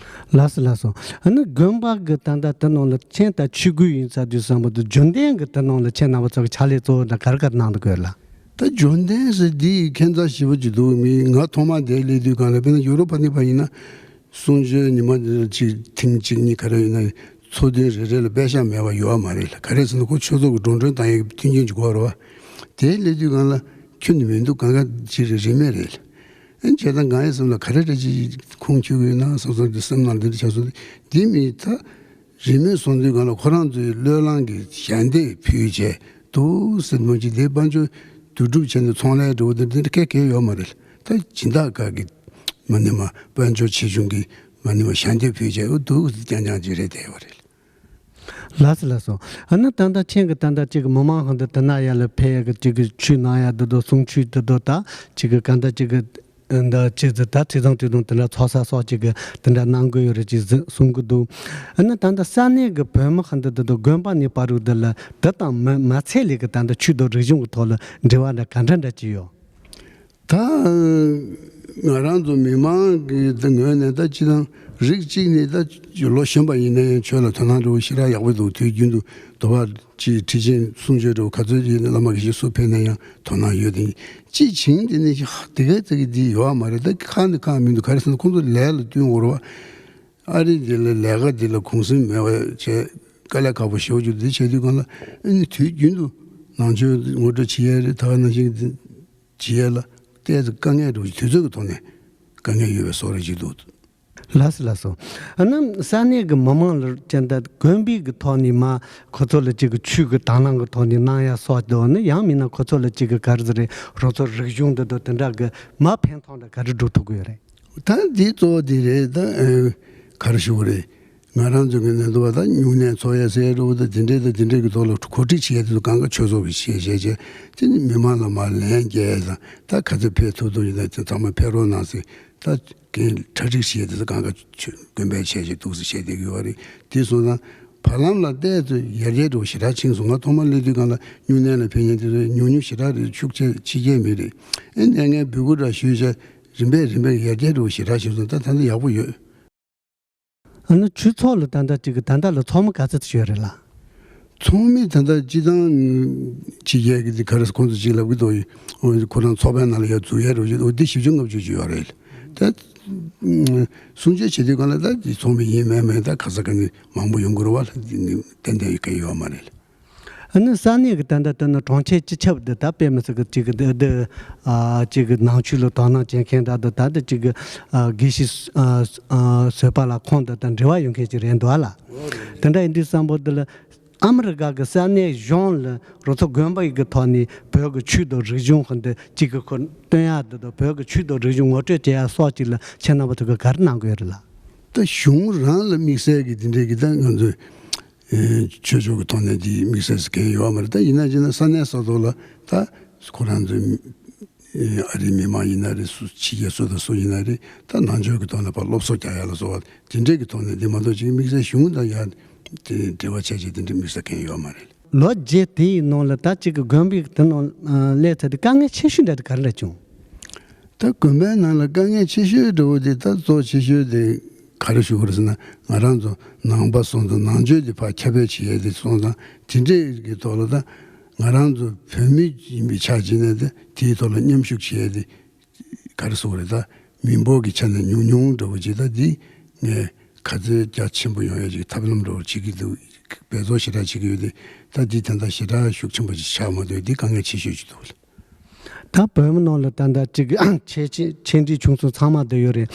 ལགས་སོ། ལགས་སོ། ཨ་ནི་དགོན་པ་གི་ད་ལྟ་དེ་ནང་ལ་ཁྱེད་ད་ཆོས་གོས་ཡིན་ས་དུས་ཙམ་པ་དུ་རྒྱུན་ལྡན་གི་དེ་ནང་ལ་ཁྱེད་རྣམ་པ་ཚོ་གི་ཕྱག་ལས་གཙོ་བོ་འདྲ་ག་རེ་ག་རེ་གནང་འདུག་གོ་ལགས། ད་རྒྱུན་ལྡན་ཟེར་འདི་ཁྱད་མཚར་ཞེ་པོ་ཅིག་འདུག་མི་ང་ཐོག་མ་དེར་སླེབས་དུས་སྒང་ལ་དཔེར་ན་ཡུ་རོབ་ཕ་ནི་པ་ཡིན་ན། གསུང་ཆོས་ཉི་མ་གཅིག་ཐེངས་གཅིག་གཉིས་ག་རེ་ཡོད་ན་ཚོགས་ཐུན་རེ་རེ་ལ་པད་ཤག་མེད་པ་ཡོད་མ་རེད་ལ། ག་རེ་ཟེར་ན་ཁོ་ཆོས་ཚོགས་ཀྱི་འགྲོ་གྲོན་བཏང་ཡས་ཀྱི་མཐུན་རྐྱེན་ཅིག་དགོས་རེད་བ། དེ་སླེབས་དུས་སྒང་ལ་ཁྱོན་ནས་མི་འདུག་གང་ག་ཅིག་རེ་རིན་མེད་རེད་ལ། ཨ་ནི་བྱས་ཙང་ང་ཡི་སེམས་ལ་ག་རེ་རེ་ཅིག་ཁུངས་འཁྱོལ་གྱི་ཡོད་ན་བསམ་བསམ་དེ་སེམས་ནང་འདི་འདྲ་ཆགས་སོང་། འདི་མི་ད་རིན་མེད་སོང་དུས་སྒང་ལ་ཁོ་རང་ཚོའི་བློས་བསླངས་ཀྱི་ཞལ་འདེབས་ཕུལ་བྱས་འདུག་ཟེར་མོ་ཅིག་དེ་དཔལ་འབྱོར་བསྡུ་སྒྲུབ་བྱས་ནས་ཚོང་ལས་འགྲོ་བ་དེ་འདི་འདྲ་ག་གེ་ཡོད་མ་རེད་ལ། ད་སྦྱིན་བདག་སྒེར་གྱི་མ་ཎི་མ་དཔལ་འབྱོར་ཆེ་ཆུང་གི་མ་ཎི་མ་ཞལ་འདེབས་ཕུལ་བྱས་འོ་འདུག་རྐྱང་རྐྱང་ཅིག་རེད་བསྡད་ཡོད་རེད། ལགས་སོ། ལགས་སོ། ཨ་ནི་ད་ལྟ་ཁྱེད་ཀྱི་ད་ལྟ་ཅིག་མི་མང་ཧང་དུ་དེ་ན་ཡ་ལ་ཕེབས་ཡ་གི་ཅིག་གི་ཆོས་གནང་ཡ་འདི་དོ་གསུང་ཆོས་འདི་དོ་ད་ཅིག་གི་ག་འདྲ་ཅིག་གི་འདི་ཅིག་ཟེར་ད་ཚེས་བཟང་དུས་དང་དེ་འདྲ་ཚོགས་ས་སོགས་ཅིག་གི་དེ་འདྲ་གནང་དགོས་ཡོད་རེད་ཅིག་ཟེར་གསུང་གི་འདུག་ཨ་ནི་ད་ལྟ་ས་གནས་ཀྱི་བོད་མི་ཧང་དུ་འདི་དོ་དགོན་པ་ནས་བར་དུ་འདི་ལ་འདི་དང་མི་མ་ཚད་ལས་ཀྱི་ད་ལྟ་ཆོས་དང་རིག་གཞུང་གི་ཐོག་ལ་འབྲེལ་བ་འདྲ་ག་འདྲ་འདྲ་ཅིག་ཡོད། ད་ང་རང་ཚོ་མི་མང་གི་ད་ངོས་ནས་ད་སྤྱི་བཏང་རིགས་གཅིག་ནས་ད་ལོ་གཞོན་པ་ཡིན་ན་ཡང་ཆོས་ལ་དོ་སྣང་འདྲ་བོ་ཞེ་དྲག་ཡག་པོ་འདུག་དུས་རྒྱུན་དུ་དོ་བ་ཅིག་ཁྲིད་ཆེན་གསུང་ཆོས་འདྲ་བོ་ག་ཚོད་ཡིན་ན་བླ་མ་དགེ་བཤེས་སུ་ཕེབས་ན་ཡང་དོ་སྣང་ཡོད་དེ། སྤྱི་བྱིངས་དེ་ནི་ཧ་དེ་ག་ཙི་གི་འདི་ཡོད་མ་རེད། ད་ཁག་ནི་ཁག་མི་འདུག་ག་རེ་ཟེར་ན་ཁོང་ཚོ་ལས་ལ་བསྟུན་དགོས་རེད་བ། ཨ་རི་འདི་ལ་ལས་ཀ་འདི་ལ་གུང་སེང་མེད་པ་བྱས་དཀའ་ལས་ཁག་པོ་ཞེ་པོ་ཅིག་འདི་བྱས་དུས་སྒང་ལ་ཨ་ནི་དུས་རྒྱུན་དུ་ནང་ཆོས་ངོ་སྤྲོད་བྱེད་ཡས་རེད། ད་ག་ནང་བཞིན་འདི་བྱེད་ཡས་ལ་ ཏོག་ཙམ་དཀའ་ངལ་འདྲ་བོ་ཞིག་དུས་ཚོད་ཀྱི་ཐོག་ནས་དཀའ་ངལ་ཡོད་པའི་བཟོ་འདྲ་ཞིག་འདུག། ལགས་སོ་ལགས་སོ། ཨ་ནི་ས་གནས་ཀྱི་མི་མང་ལ་ཅན་ད་དགོན་པའི་གི་ཐོག་ནས་མ་ཁོ་ཚོ་ལ་ཅིག་གི་ཆོས་ཀྱི་དང་བླངས་ཀྱི་ཐོག་ནས་གནང་ཡ་སོགས་དོ་ནི་ཡང་མིན་ན་ཁོ་ཚོ་ལ་ཅིག་གི་ག་རེ་ཟེར་རེད། རོགས་ཚོ་རིག་གཞུང་འདི་དང་དེ་འདྲ་གི་མ་ཕན་ཐོགས་འདྲ་ག་རེ་སྒྲུབ་ཐུབ་ཀྱི་ཡོད་རེད། ད་འདི་གཙོ་བོ་འདི་རེད། ད་ཨེ་ག་རེ་ཞུ་གི་རེད། ང་རང་ཚོ་གི་ནང་དུ་བ་ད་སྨྱུང་གནས་འཚོགས་ཡ་ཟེར་རོ། ད་དེ་འདྲའི་ད་དེ་འདྲའི་གི་ཐོག་ལ་གོ་སྒྲིག་བྱེད་ཡ་དེ་ཚོ་གང་ག་ཆོས་ཚོགས་ཀྱི་བྱས་བྱས་བྱས་དེ་ནི་མི་མང་ལ་མར་ལན་རྒྱག་ཡ་དང་ད་ག་ཚོད་ཕེབས་ཐུབ་ཐུབ་ཡིན་ན་དེ་ཚང་མ་ཕེབས་རོགས་གནང་ཟེར། ད་གན་གྲ་སྒྲིག་བྱེད་དེ་ཚོ་གང་ག་ཆོས་དགོན་པའི་བྱས་བྱས་འདུག་ཟེར་བཤད་བསྡད་ཀྱི་ཡོད་རེད། དེ་སོང་ཙང་བར་ལམ་ལ་བལྟས་ཚོད་ཡར་རྒྱས་འགྲོ་ཞེ་དྲག་ཕྱིན་སོང་། ང་ཐོག་མ་སླེབས་དུས་སྒང་ལ་སྨྱུང་གནས་ལ་ཕེབས་མཁན་དེ་ཚོ་ཉུང་ཉུང་ཞེ་དྲག་རེད། ཤུགས་ཆེ་ཕྱི་རྒྱལ་མི་རེད། ཨེ་གནས་ངན་འབོད་སྐུལ་འདྲ་ཞུས་བྱས་རིམ་པས་རིམ་པས་ཡར་རྒྱས་འགྲོ་ཞེ་དྲག་ཕྱིན་སོང་། ད་ད་ལྟ་ཡག་པོ་ཡོད། ཨ་ནི་ཆོས་ཚོགས་ལ་ད་ལྟ་ཅིག་གི་ད་ལྟ་ལ་ཚོགས་མི་ག་ཚོད་ཅིག་ཡོད་རེད་ལ། ཚོགས་མི་ད་ལྟ་སྤྱི་བཏང་ཕྱི་རྒྱལ་གྱི་དེ་ག་རེ་ཁོང་ཚོ་ཅིག་ལབ་ཀྱི་འདུག་ཡོད། ཁོ་རང་ཚོགས་པའི་ནང་ལ་ཡར་འཛུལ་ཡ་རོ་ཞིག་འོ་འདི་བཞི་བཅུ་ལྔ་བཅུ་ཅིག་ཡོད་རེད། ད་གསུང་ཆོས་བྱེད་དུས་གང་ལ་ད་འདི་ཚོགས་མི་ཡིན་མིན་མིན་ད་ག་ས་ག་ནས་མང་པོ་ཡོང་དགོས་རེད་བ། ལ་འདི་ནི་ཏན་ཏན་ཡོད་མཁན་ཡོད་མ་རེད། ཨ་ནི་ས་གནས་ཀྱི་ད་ལྟ་ལྟ་ན་གྲོང་ཁྱེར་སྤྱི་ཁྱབ་འདི་ད་དཔེ་མི་སྲིད་ཀྱི་ཅིག་གི་འདི་འདི་ཨ་ཅིག་གི་ནང་ཆོས་ལ་དོ་སྣང་བྱེད་མཁན་ད་འདི་ད་འདི་ཅིག་གི་ཨ་དགེ་བཤེས་ཨ་ཨ་བཟོད་པ་ལགས་ཁོང་དང་ད་འབྲེལ་བ་ཡོད་མཁན་ཅིག་རེད་འདུག་ཨ་ལ། དེ་འདྲ་ཡིན་དུས་བསམ་པོ་འདི་ལ་ཨ་མི་རི་ཀ་གི་ས་གནས་གཞུང་ལ་རོ་ཚོ་དགོན་པ་ཡི་གི་ཐོག་ནས་བོད་ཀྱི་ཆོས་དང་རིག་གཞུང་གི་འདི་ཅིག་གི་ཁོ་སྟོན་ཡ་འདི་དང་བོད་ཀྱི་ཆོས་དང་རིག་གཞུང་ངོ་སྤྲོད་བྱེད་ཡ་སོགས་ཅིག་ལ་ཁྱེད་རྣམ་པ་ཚོ་གི་ག་རེ་གནང་གི་ཡོད་རེད་ལ། ད་གཞུང་རང་ལ་དམིགས་བསལ་གྱི་འདི་འདྲའི་གི་ད་ང་ཚོས། ཨེ་ཆོས་ཕྱོགས་ཀྱི་ཐོག་ནས་དེའི་དམིགས་བསལ་ཟེར་མཁན་ཡོད་མ་རེད། ད་ཡིན་ན་ཅི་ན་ས་གནས་ས་ཐོག་ལ་ད་ཁོ་རང་ཚོའི་ཨེ་ཨ་རིའི་མི་མང་ཡིན་ན་རེད། སུ་ཕྱི་རྒྱལ་སུ་དང་སུ་ཡིན་ན་རེད། ད་ནང་ཆོས་ཀྱི་ཐོག་ནས་ཕར་སློབ་གསོ་རྒྱག་ཡ་ལ་སོགས་པ་དེ་འདྲའི་གི་ཐོག་ནས་དེ་མ་གཏོགས་ཅིག་དམིགས་བསལ་གཞུང་དང་ཡང་དེ་འབྲེལ་བ་བྱས་བྱས་དེ་འདྲའི་དམིགས་བསལ་མཁན་ཡོད་མ་རེད། ལོ་བརྒྱད་དེའི་ནང་ལ་ད་ཅིག་གི་དགོན་པའི་དེ་ནང་ཨ་སླེབས་ཚར་དུས་དཀའ་ངལ་ཆེ་ཤོས་འདྲ་དེ་ག་རེ་འདྲ་བྱུང་། ད་དགོན་པའི་ནང་ལ་དཀའ་ངལ་ཆེ་ཤོས་འདྲ་བོ་དེ་ད་གཙོ་ཆེ་ཤོས་དེ་ག་རེ་ཞུ་དགོས་རེད་ཟེར་ན། ང་རང་ཚོ་ནང་པ་སོང་ཙང་ནང་ཆོས་དེ་ཕར་ཁྱབ་སྤེལ་བྱེད་ཡས་དེ་སོང་ཙང་དེ་འདྲས་ཀྱི་ཐོག་ལ་ད་ང་རང་ཚོ་བོད་མི་ཡིན་པའི་ཆ་བྱས་ནས་ད་དེའི་ཐོག་ལ་མཉམ་ཞུགས་བྱེད་ཡས་དེ་ག་རེ་ཟེར་དགོས་རེད། ད་མི་འབོར་གྱི་ཆ་ནས་ཉུང་ཉུང་འདྲ་བོ་ཅིག་ད་འདི་ངས་ག་ཚོད་རྒྱ་ཆེན་པོ་ཡོང་ཡས་ཅིག་ཐབས་ལམ་འདྲ་བོ་བྱེད་ཀྱི་འདུག་འབད་རྩོལ་ཞེ་དྲག་བྱེད་ཀྱི་ཡོད་དེ། ད་འདི་ད་ལྟ་ཞེ་དྲག་ཤུགས་ཆེན་པོ་ཅིག་ཆགས་མ་ཐུབ། འདི་དཀའ་ངལ་ཆེ་ཤོས་ཅིག་འདུག་ད་བོད་མི་ནང་ལ་ད་ལྟ་ཅིག་ཆེ་ཆེ་ཆེ་འབྲིང་ཆུང་གསུམ་ཚང་མ་འདི་ཡོད་རེད།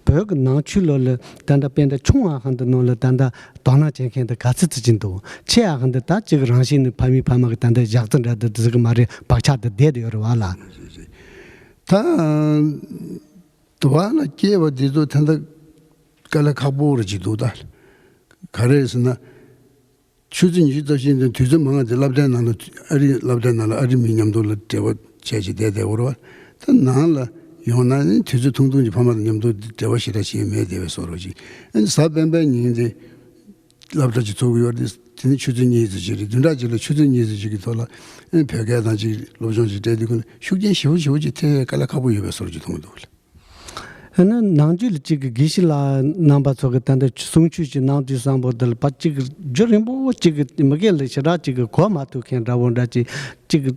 བོད་ཀྱི་ནང་ཆོས་ལོ་ལ་ད་ལྟ་དཔེ་ད་ཆུང་བ་ཧན་དུ་ནང་ལ་ད་ལྟ་དོ་སྣང་བྱེད་མཁན་དེ་ག་ཚོད་ཚོད་ཅིག་འདུག་ཆེ་བ་ཧན་དུ་ད་ཅིག་རང་བཞིན་ནི་ཕ་མའི་ཕ་མ་གི་ད་ལྟ་ཞག་རྩི་འདྲ་འདི་ཟིག་གི་མ་རེད། བག་ཆགས་འདི་བསྡད་དེ་ཡོད་རེད་བ་ལ། ད་དུ་བ་ལ་སྐྱེས་པ་འདི་ཚོ་ད་ལྟ་དཀའ་ལས་ཁག་པོ་རེ་ཅིག་འདུག་ད་ག་རེ་ཟེར་ན། ཆུ་ཚོད་ཉི་ཤུ་རྩ་བཞི་ནས་དུས་ཚོད་མང་བ་དེ་སློབ་གྲྭའི་ནང་ལ་ཨ་རི་སློབ་གྲྭའི་ནང་ལ་ཨ་རི་མི་མཉམ་དུ་ལ་འབྲེལ་བ་བྱས་བྱས་བསྡད་བསྡད་འོར་བ། ད་ནང་ལ་ཡོང་ན་ནི་དུས་ཚོད་ཐུང་ཐུང་གི་ཕ་མ་དང་མཉམ་དུ་འབྲེལ་བ་ཞེ་དྲག་བྱས་མེད་བསྡད་པའི་བཟོ་འདྲ་ཅིག་ཨ་ནི་གཟའ་སྤེན་པའི་ཉིན་དེ་སློབ་གྲྭ་ཅིག་ཚུགས་ཀྱི་ཡོད་རེད། དེ་ནི་ཆུ་ཚོད་གཉིས་ཙམ་ཅིག་རེད། བདུན་ཕྲག་ཅིག་ལ་ཆུ་ཚོད་གཉིས་ཙམ་ཅིག་གི་ཐོག་ལ་ཨ་ནི་བོད་སྐད་དང་ཅིག་སློབ་སྦྱོང་ཅིག་སྤྲད་དུས་ཀུན་ཤུགས་རྐྱེན་ཞེ་པོ་ཞེ་པོ་ཅིག་ཐེབས་ཡས་དཀའ་ལས་ཁག་པོ་ཡོད་པའི་བཟོ་འདྲ་ཅིག་མཐོང་གི་འདུག་ཨ་ནི་ནང་ཆོས་ལ་གཅིག་གི་དགེ་བཤེས་ལགས་རྣམ་པ་ཚོ་གི་ད་ལྟ་གསུང་ཆོས་ཅིག་གནང་དུས་བསམ་པོ་འདི་ལ་ཕར་གཅིག་གི་རྒྱུན་རིང་པོ་གཅིག་གི་མི་སྒེར་ལ་ཞེ་དྲག་གཅིག་གི་གོ་མ་ཐུབ་མཁན་འདྲ་བོ་འདྲ་ཅིག་གཅིག་གི་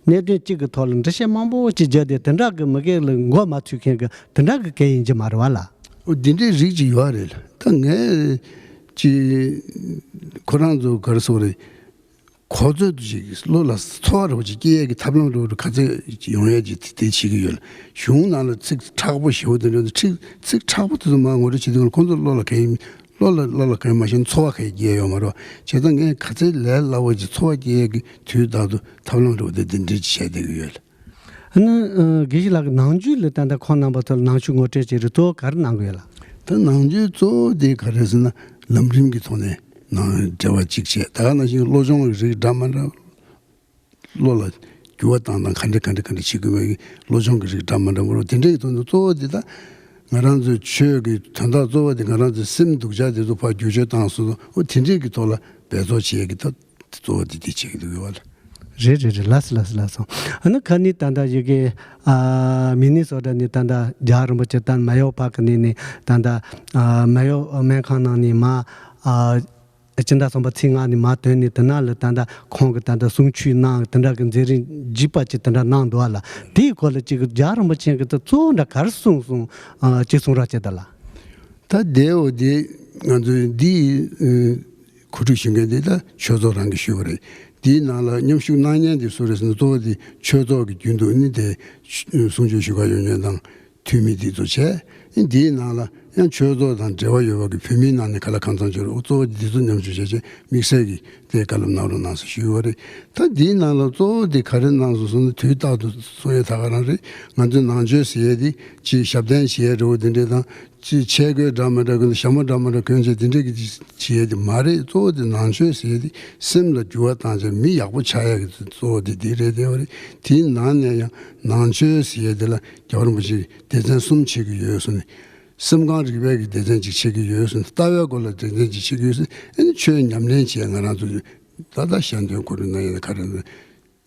གནད་དོན་གཅིག་གི་ཐོག་ལ་འགྲེལ་བཤད་མང་པོ་ཅིག་བརྒྱབ་སྟེ་དེ་འདྲ་གི་མི་སྒེར་ལ་མགོ་མ་ཚོས་མཁན་གི་དེ་འདྲ་གི་སྐད་ཡིན་གྱི་མ་རེད་བ་ལ། འོ་འདི་འདྲའི་རིགས་ཅིག་ཡོད་རེད། ད་ངས་ཅིག་ཁོ་རང་ཚོ་ག་རེ་ཟེར་དགོས་རེད། གོ་ཚོད་དུ་ཅིག་བློ་ལ་ཚོར་བ་འདྲ་བོ་ཅིག་སྐྱེ་ཡས་ཀྱི་ཐབས་ལམ་འདྲ་བོ་ག་ཚོད་ཡོང་ཡས་ཀྱི་དེ་བྱེད་ཀྱི་ཡོད་ལ། གཞུང་ནང་ལ་ཚིག་མཁྲེགས་པོ་ཞེ་པོ་དེ་འདྲ་ཚིག་ཚིག་མཁྲེགས་པོ་དེ་ཚོ་མར་ངོ་སྤྲོད་བྱེད་དུས་ཁོང་ཚོ་བློ་ལ་ག་ཡིན་བློ་ལ་བློ་ལ་ག་ཡིན་མ་ཤེས་ན་ཚོར་བ་ག་ཡིན་སྐྱེ་ཡོད་མ་རེད། བྱས་ཙང་ངས་ག་ཚོད་ལས་སླ་བོ་ཅིག་ཚོར་བ་སྐྱེ་ཡས་ཀྱི་དུས་རྟག་ཏུ་ཐབས་ལམ་འདྲ་བོ་དེ་འདི་འདྲ་ཅིག་བྱས་བསྡད་ཀྱི་ཡོད་ལ། ཨ་ནི་ཨ་དགེ་བཤེས་ལགས་ཀྱི་ནང་ཆོས་ལ་ད་ལྟ་ཁོང་རྣམ་པ་ཚོ་ལ་ནང་ཆོས་ངོ་སྤྲོད་བྱེད་རིགས་གཙོ་བོ་ག་རེ་གནང་གི་ཡོད་ལ། ད་ནང་ཆོས་གཙོ་བོ་དེ་ག་རེ་ཟེར་ན་ལམ་རིམ་གྱི་ཐོག་ནས་ནང་འབྲེལ་བ་གཅིག་བྱས། ད་ག་ནང་བཞིན་སློབ་སྦྱོང་གི་རིགས་འདྲ་མ་འདྲ། བློ་ལ་འགྱུར་བ་བཏང་དང་ག་འདྲ་ག་འདྲ་ག་འདྲ་བྱེད་དགོས་པའི་སློབ་སྦྱོང་གི་རིགས་འདྲ་མ་འདྲ་མ་རེད། དེ་འདྲའི་དོན་དུ་གཙོ་བོ་དེ་ད་ང་རང་ཚོའི་ཆོས་ཀྱི་དོན་དག་གཙོ་བོ་དེ་ང་རང་ཚོའི་སེམས་སྡུག་ཅག་དེ་ཚོ་ཕར་བསྒྱུར་བཅོས་བཏང་སོང་ཙང་འོ་དེ་འདྲའི་གི་ཐོག་ལ་འབད་རྩོལ་བྱེད་ཡས་ཀྱི་ད། གཙོ་བོ་དེ་དེ་བྱེད་ཀྱི་འདུག་ཡོད་བ་ལ། རེད་རེད་རེད། ལགས་སོ་ལགས་སོ་ལགས་སོ། ཨ་ནི་ཁ་ནི་ད་ལྟ་ཡི་གེ་ཨ་མི་ནི་སོ་ཊ་ནས་ད་ལྟ་རྒྱལ་བ་རིན་པོ་ཆེ་ད་མེ་ཡོ་པཱར་ཀི་ནས་ནས་ད་ལྟ་ཨ་མེ་ཡོ་སྨན་ཁང་ནང་ནས་མ་ཨ་སྤྱི་ཟླ་གསུམ་པ་ཚེས་ལྔ་ནས་མ་ཐོན་ནས་དེ་ན་ལ་ད་ལྟ་ཁོང་གི་ད་ལྟ་གསུང་ཆོས་གནང་དེ་འདྲ་གི་མཛད་རིམ་རྒྱས་པ་ཅིག་དེ་འདྲ་གནང་འདུག་བ་ལ། དེའི་སྐོར་ལ་ཅིག་རྒྱལ་བ་རིན་པོ་ཆེ་གི་ད་གཙོ་བོ་འདྲ་ག་རེ་གསུངས་སོང་ཨ་ཅིག་གསུང་རོགས་བྱེད་ད་ལ། ད་དེ་འོ་དེ་ང་ཚོའི་འདི་ཨ་གོ་སྒྲིག་ཞུ་མཁན་དེ་ད་ཆོས་ཚོགས་རང་གིས་ཞུས་པ་རེད། འདིའི་ནང་ལ་མཉམ་ཞུགས་གནང་མཁན་དེ་སུ་རེད་ཟེར་ན། གཙོ་བོ་དེ་ཆོས་ཚོགས་ཀྱི་རྒྱུན་དུ་ནི་དེ་གསུང་ཆོས་ཞུ་གར་ཡོང་མཁན་དང་འཐུས་མི་དེ་ཚོ་བྱས། ཨ་ནི་འདིའི་ནང་ལ་ཡང་ཆོས་ཚོགས་དང་འབྲེལ་བ་ཡོད་པ་གི་བོད་མིའི་ནང་ནས་ག་ལ་གང་འཚམ་ཅིག་རེད། གཙོ་བོ་དེ་ཚོ་མཉམ་ཞུགས་བྱས་བྱས་དམིགས་བསལ་གྱི་དེ་བཀའ་སློབ་གནང་རོགས་གནང་ཟེར་ཞུས་པ་རེད། ད་འདིའི་ནང་ལ་གཙོ་བོ་དེ་ག་རེ་གནང་སོང་ཟེར་ན། དུས་རྟག་ཏུ་གསུང་ཡས་ད་ག་རང་རེད། ང་ཚོའི་ནང་ཆོས་ཟེར་ཡས་དེ་ཅིག་ཞབས་བརྟན་བྱེད་ཡས་འདྲ་བོ་དེ་འདྲས་དང་། ཅིག་ཆས་གོས་འདྲ་མི་འདྲ་གོན་ཏེ་ཞྭ་མོ་འདྲ་མི་འདྲ་གོན་བྱས་དེ་འདྲས་ཀྱི་བྱེད་ཡས་དེ་མ་རེད། གཙོ་བོ་དེ་ནང་ཆོས་ཟེར་ཡས་དེ་སེམས་ལ་འགྱུར་བ་བཏང་བྱས་མི་ཡག་པོ་ཆགས་ཡས་ཀྱི་གཙོ་བོ་དེ་དེ་རེད་བསྡད་པ་རེད། དེའི་ནང་ནས་ཡང་ནང་ཆོས་ཟེར་ཡས་དེ་ལ་རྒྱལ་བ་རིན་པོ་ཆེས་སྡེ་ཚན་གསུམ་ཕྱེ་གི་ཡོད་གསུངས་ནས། སེམས་ཁམས་རིག་པའི་གི་སྡེ་ཚན་ཅིག་ཕྱེ་གི་ཡོད་གསུངས་ནས། ལྟ་བའི་སྐོར་ལ་སྡེ་ཚན་ཅིག་ཕྱེ་གི་ཡོད་གསུངས། ཨ་ནི་ཆོས་ཉམས་ལེན་བྱེད་ཡས་ང་རང་ཚོ་ད་ལྟ་ཞལ་འདོན་ཁོ་རང་གནང་ཡས་ག་རེ་ན།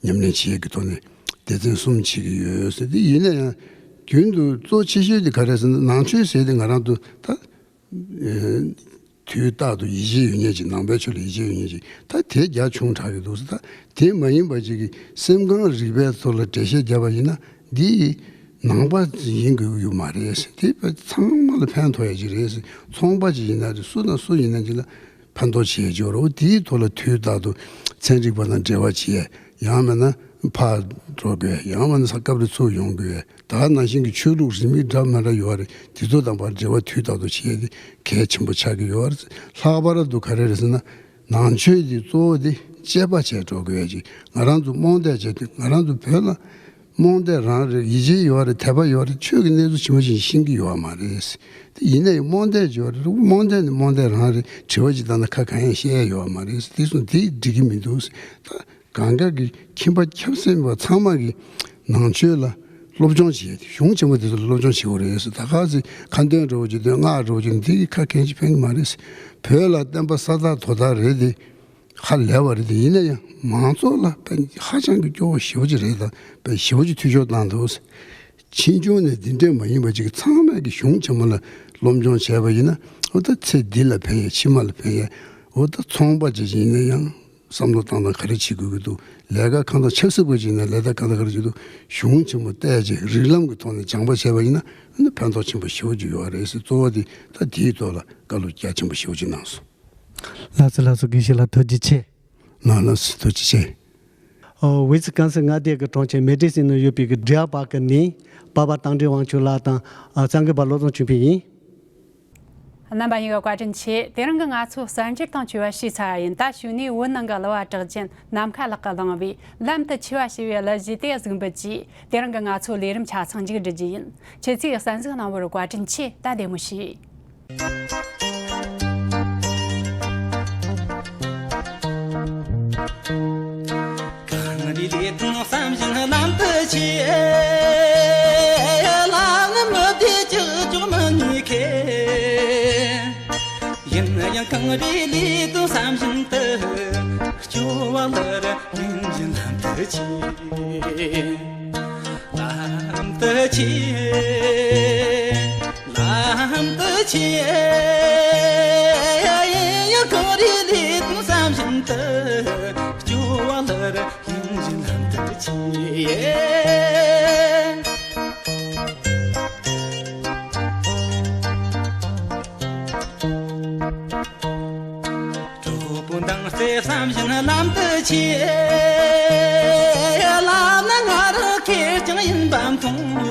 ཉམས་ལེན་བྱེད་ཀྱི་ཐོག་ནས་སྡེ་ཚན་གསུམ་བྱེད་ཀྱི་ཡོད་ཟེར། དེ་ཡིན་ན་ཡང་རྒྱུན་དུ་གཙོ་ཆེ་ཤོས་དེ་ག་རེ་ཟེར་ན། ནང་ཆོས་ཟེར་དེ་ང་རང་ཚོ་ད་ཨེ་དུས་རྟག་ཏུ་ཡིད་ཆེས་ཡོད་མཁན་ཅིག་ནང་པའི་ཆོས་ལ་ཡིད་ཆེས་ཡོད་མཁན་ཅིག་ད་དེ་རྒྱ་ཆུང་དྲགས་ཀྱི་འདུག་ཟེར། ད་དེ་མ་ཡིན་པ་ཅིག་གིས་སེམས་ཁམས་རིག་པའི་ཐོག་ལ་འགྲེལ་བཤད་བརྒྱབ་པ་ཡིན་ན། འདི་ནང་པ་ཡིན་དགོས་ཀྱི་ཡོད་མ་རེད་ཟེར། དེ་ཚང་མ་ལ་ཕན་ཐོགས་ཡ་ཅིག་རེད་ཟེར། ཚོང་པ་ཅིག་ཡིན་ན་རེད། སུ་དང་སུ་ཡིན་ན་ཅིག་ལ་ཕན་ཐོགས་བྱེད་ཡས་ཅིག་ཡོད་རེད། འོ་དེའི་ཐོག་ལ་དུས་རྟག་ཏུ་ཚན་རིག་པ་དང་འབྲེལ་བ་བྱེད་ཡས། ཡང་མིན་ན་ཕར་འགྲོ་དགོས། ཡང་མིན་ན་ས་སྐབས་རེ་ཚུར་ཡོང་དགོས། ད་ག་ནང་བཞིན་གྱི་ཆོས་ལུགས་རིས་མེད་འདྲ་མི་འདྲ་ཡོད་རེད། དེ་ཚོ་དང་ཕར་འབྲེལ་བ་དུས་རྟག་ཏུ་བྱེད་ཡས་དེ་གལ་ཆེན་པོ་ཆགས་ཀྱི་ཡོད་རེད། ལྷག་པར་དུ་ག་རེ་རེད་ཟེར་ན། ནང་ཆོས་དེ་གཙོ་བོ་དེ་དཔྱད་པ་བྱས་འགྲོ་དགོས་ཡས་ཅིག་ང་རང་ཚོ་རྨོངས་དད་བྱས་ཏེ། ང་རང་ཚོ་བོད་ལ་རྨོངས་དད་རང་རེད། ཡིད་ཆེས་ཡོད་རེད། དད་པ་ཡོད་རེད། ཆོས་ཀྱི་གནས་ཚུལ་ཇི་མ་ཇི་བཞིན་ཤེས་ཀྱི་ཡོད་མ་རེད། དེ་ཡིན་ན་ཡང་རྨོངས་དད་ཅིག་ཡོད་རེད། རྨོངས་དད་ནི་རྨོངས་དད་རང་རེད། དྲི་བ་ཅིག་བཏང་ན་ཁ་གང་ཡང་བཤད་ཡ་ཡོད་མ་རེད། དེ་སོང་དེ་འགྲིག་གི་མི་འདུག་ད་གང་ག་གི་ཁྱིམ་པ་ཁྱབ་སེམས་པ་ཚང་མ་གིས་ནང་ཆོས་ལ་སློབ་སྦྱོང་བྱེད་ཡ་དེ། གཞུང་ཆེན་མོ་དེ་ཚོ་ལ་སློབ་སྦྱོང་བྱེད་དགོས་རེད་ཟེར། ད་ག་ཚོད་ཁ་འདོན་འདྲ་བོ་ཅིག་འདོན། སྔགས་འདྲ་བོ་ཅིག་འདོན། དེ་གི་ཁ་གང་ཅིག་ཕན་གི་མ་རེད་ཟེར། བོད་ལ་བསྟན་པ་ས་ཐག་དོ་ཐག་རེད་དེ། ཧ་ལས་པ་རེད་དེ། ཡིན་ན་ཡང་མང་ཚོགས་ལ་དཔེ་ཧ་ཅང་གི་སྐྱོ་བོ་ཞེ་པོ་ཅིག་རེད། ད་དཔེ་ཞེ་པོ་ཅིག་འཐུས་ཤོར་བཏང་འདུག་ཟེར། ཕྱིས་འབྱུང་ནས་འདི་འདྲས་མ་ཡིན་པ་ཅིག་ཚང་མས་ཀྱི་གཞུང་ཆེན་མོ་ལ་སློབ་སྦྱོང་བྱས་པ་ཡིན་ན། འོ་ད་ཚེ་འདི་ལ་ཕན་ཡས། ཕྱི་མ་ལ་ཕན་ཡས། འོ་ད་ཚོང་པ་ཅིག་ཡིན་ན་ཡང་བསམ་བློ་བཏང་སྟངས་ག་རེ་བྱེད་དགོས་ཀྱི་འདུག་ལས་ཀ་གང་དང་ཆབ་སྲིད་པ་ཅིག་ཡིན་ན་ལས་ཀ་གང་དང་ག་རེ་བྱེད་འདུག་གཞུང་ཆེན་མོ་བལྟས་བྱས་རིགས་ལམ་གྱི་ཐོག་ནས་སྦྱངས་པ་བྱས་པ་ཡིན་ན། ཨ་ནི་ཕན་ཐོགས་ཆེན་པོ་ཞེ་པོ་ཅིག་ཡོད་རེད་ཟེར། གཙོ་བོ་དེ་ད་དེའི་ཐོག་ལ་བཀའ་སློབ་རྒྱ་ཆེན་པོ་ཞེ་པོ་ཅིག་གནང་སོང་། ལགས་སོ། ལགས་སོ། དགེ་བཤེས་ལགས་ཐུགས་རྗེ་ཆེ། ལགས་ལགས་སོ། ཐུགས་རྗེ་ཆེ། ཨོ། ཝི་སི་ཀོན་སིན་མངའ་སྡེ་གི་གྲོང་ཁྱེར་མེ་ཌི་སིན་ནང་ཡོད་པའི་གི་ཌི་ཡར་པཱག་གི་ནས་པ་ཕ་དྭངས་སྒྲོན་དབང་ཕྱུག་ལགས་དང་། ཨ། གསར་འགོད་པ་བློ་བཟང་ཆོས་འཕེལ་ཡིན། རྣམ་པ་གཉིས་ཀ་བཀའ་དྲིན་ཆེ། དེ་རིང་གི་ང་ཚོ་གསར་འགྱུར་དང་བཅས་པ་ཞུས་ཚར་བ་ཡིན། ད་གཞུག་ནས་བོད་ནང་གི་གླུ་བ་གྲགས་ཅན་ནམ་མཁའ་ལགས་ཀྱིས་བླངས་པའི་ལམ་དུ་ཆས་པ་ཞེས་པའི་གླུ་གཞས་དེ་གཟིགས་འབུལ་གྱིས། དེ་རིང་གི་ང་ཚོའི་ལས་རིམ་ཆ་ཚང་མཇུག་སྒྲིལ་རྒྱུ་ཡིན། ཁྱེད་ཚོས་གསན་གཟིགས་གནང་བར་བཀའ་དྲིན་ཆེ། ད་བདེ་མོ་བྱོས། གངས་རིའི་ལུས་དང་བསམ་བཞིན་ལམ་དུ་ཆས། ལམ་ནི་མི་བདེ་ཅི་ལྕོགས་མི་ནུས་ཁེལ། ཡིན་ཡང་གངས་རིའི་ལུས་དང་བསམ་བཞིན་དུ། སྐྱོ་བ་ལ་ར་ཡིན་བཞིན་ལམ་དུ་ཆས། ལམ་དུ་ཆས། ལམ་དུ་ཆས། ཡིན་ཡང་གངས་རིའི་ལུས་དང་བསམ་བཞིན་དུ། སྐྱོ་བ་ལ་ར་ཡིན་བཞིན་ལམ་དུ་ཆས། གྲོགས་པོ་འདང་རྩེ་བསམ་བཞིན་ལམ་དུ་ཆས། ལམ་ནི་ང་རང་ཁེར་རྐྱང་ཡིན་པ་མཐོང་།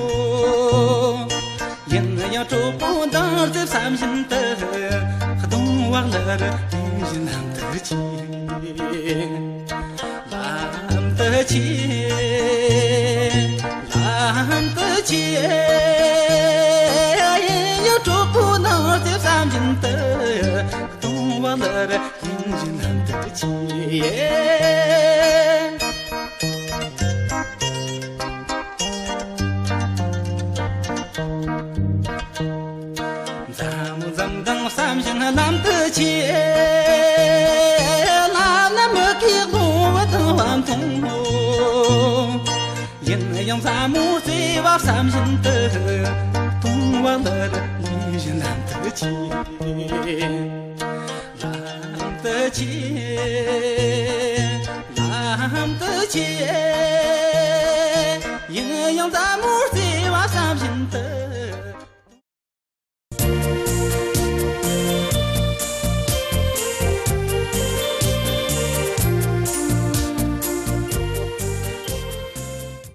ཡིན་ཡང་གྲོགས་པོ་འདང་རྩེ་བསམ་བཞིན་དུ། གདོང་བག་ལ་ར་ཡིན་བཞིན་ལམ་དུ་ཆས། ལམ་དུ་ཆས། ལམ་དུ་ཆས། ཡིན་ཡང་གྲོགས་པོ་འདང་རྩེ་བསམ་བཞིན་དུ། གདོང་བག་ལ་ར་ཡིན་བཞིན་ལམ་དུ་ཆས། མཚན་མོ་འཛུམ་མདངས་བསམ་བཞིན་ལམ་དུ་ཆས། ལམ་ནི་མུ་གེའི་ངོ་བོ་དང་བ་མཐོང་ངོ་། ཡིན་ཡང་མཚན་མོ་བརྩེ་བ་བསམ་བཞིན་དུ། གདོང་བག་ལ་ར་ཡིན་བཞིན་ལམ་དུ་ཆས། ལམ་དུ་ཆས། ལམ་དུ་ཆས། ཡིན་ཡང་མཚན་མོ་བརྩེ་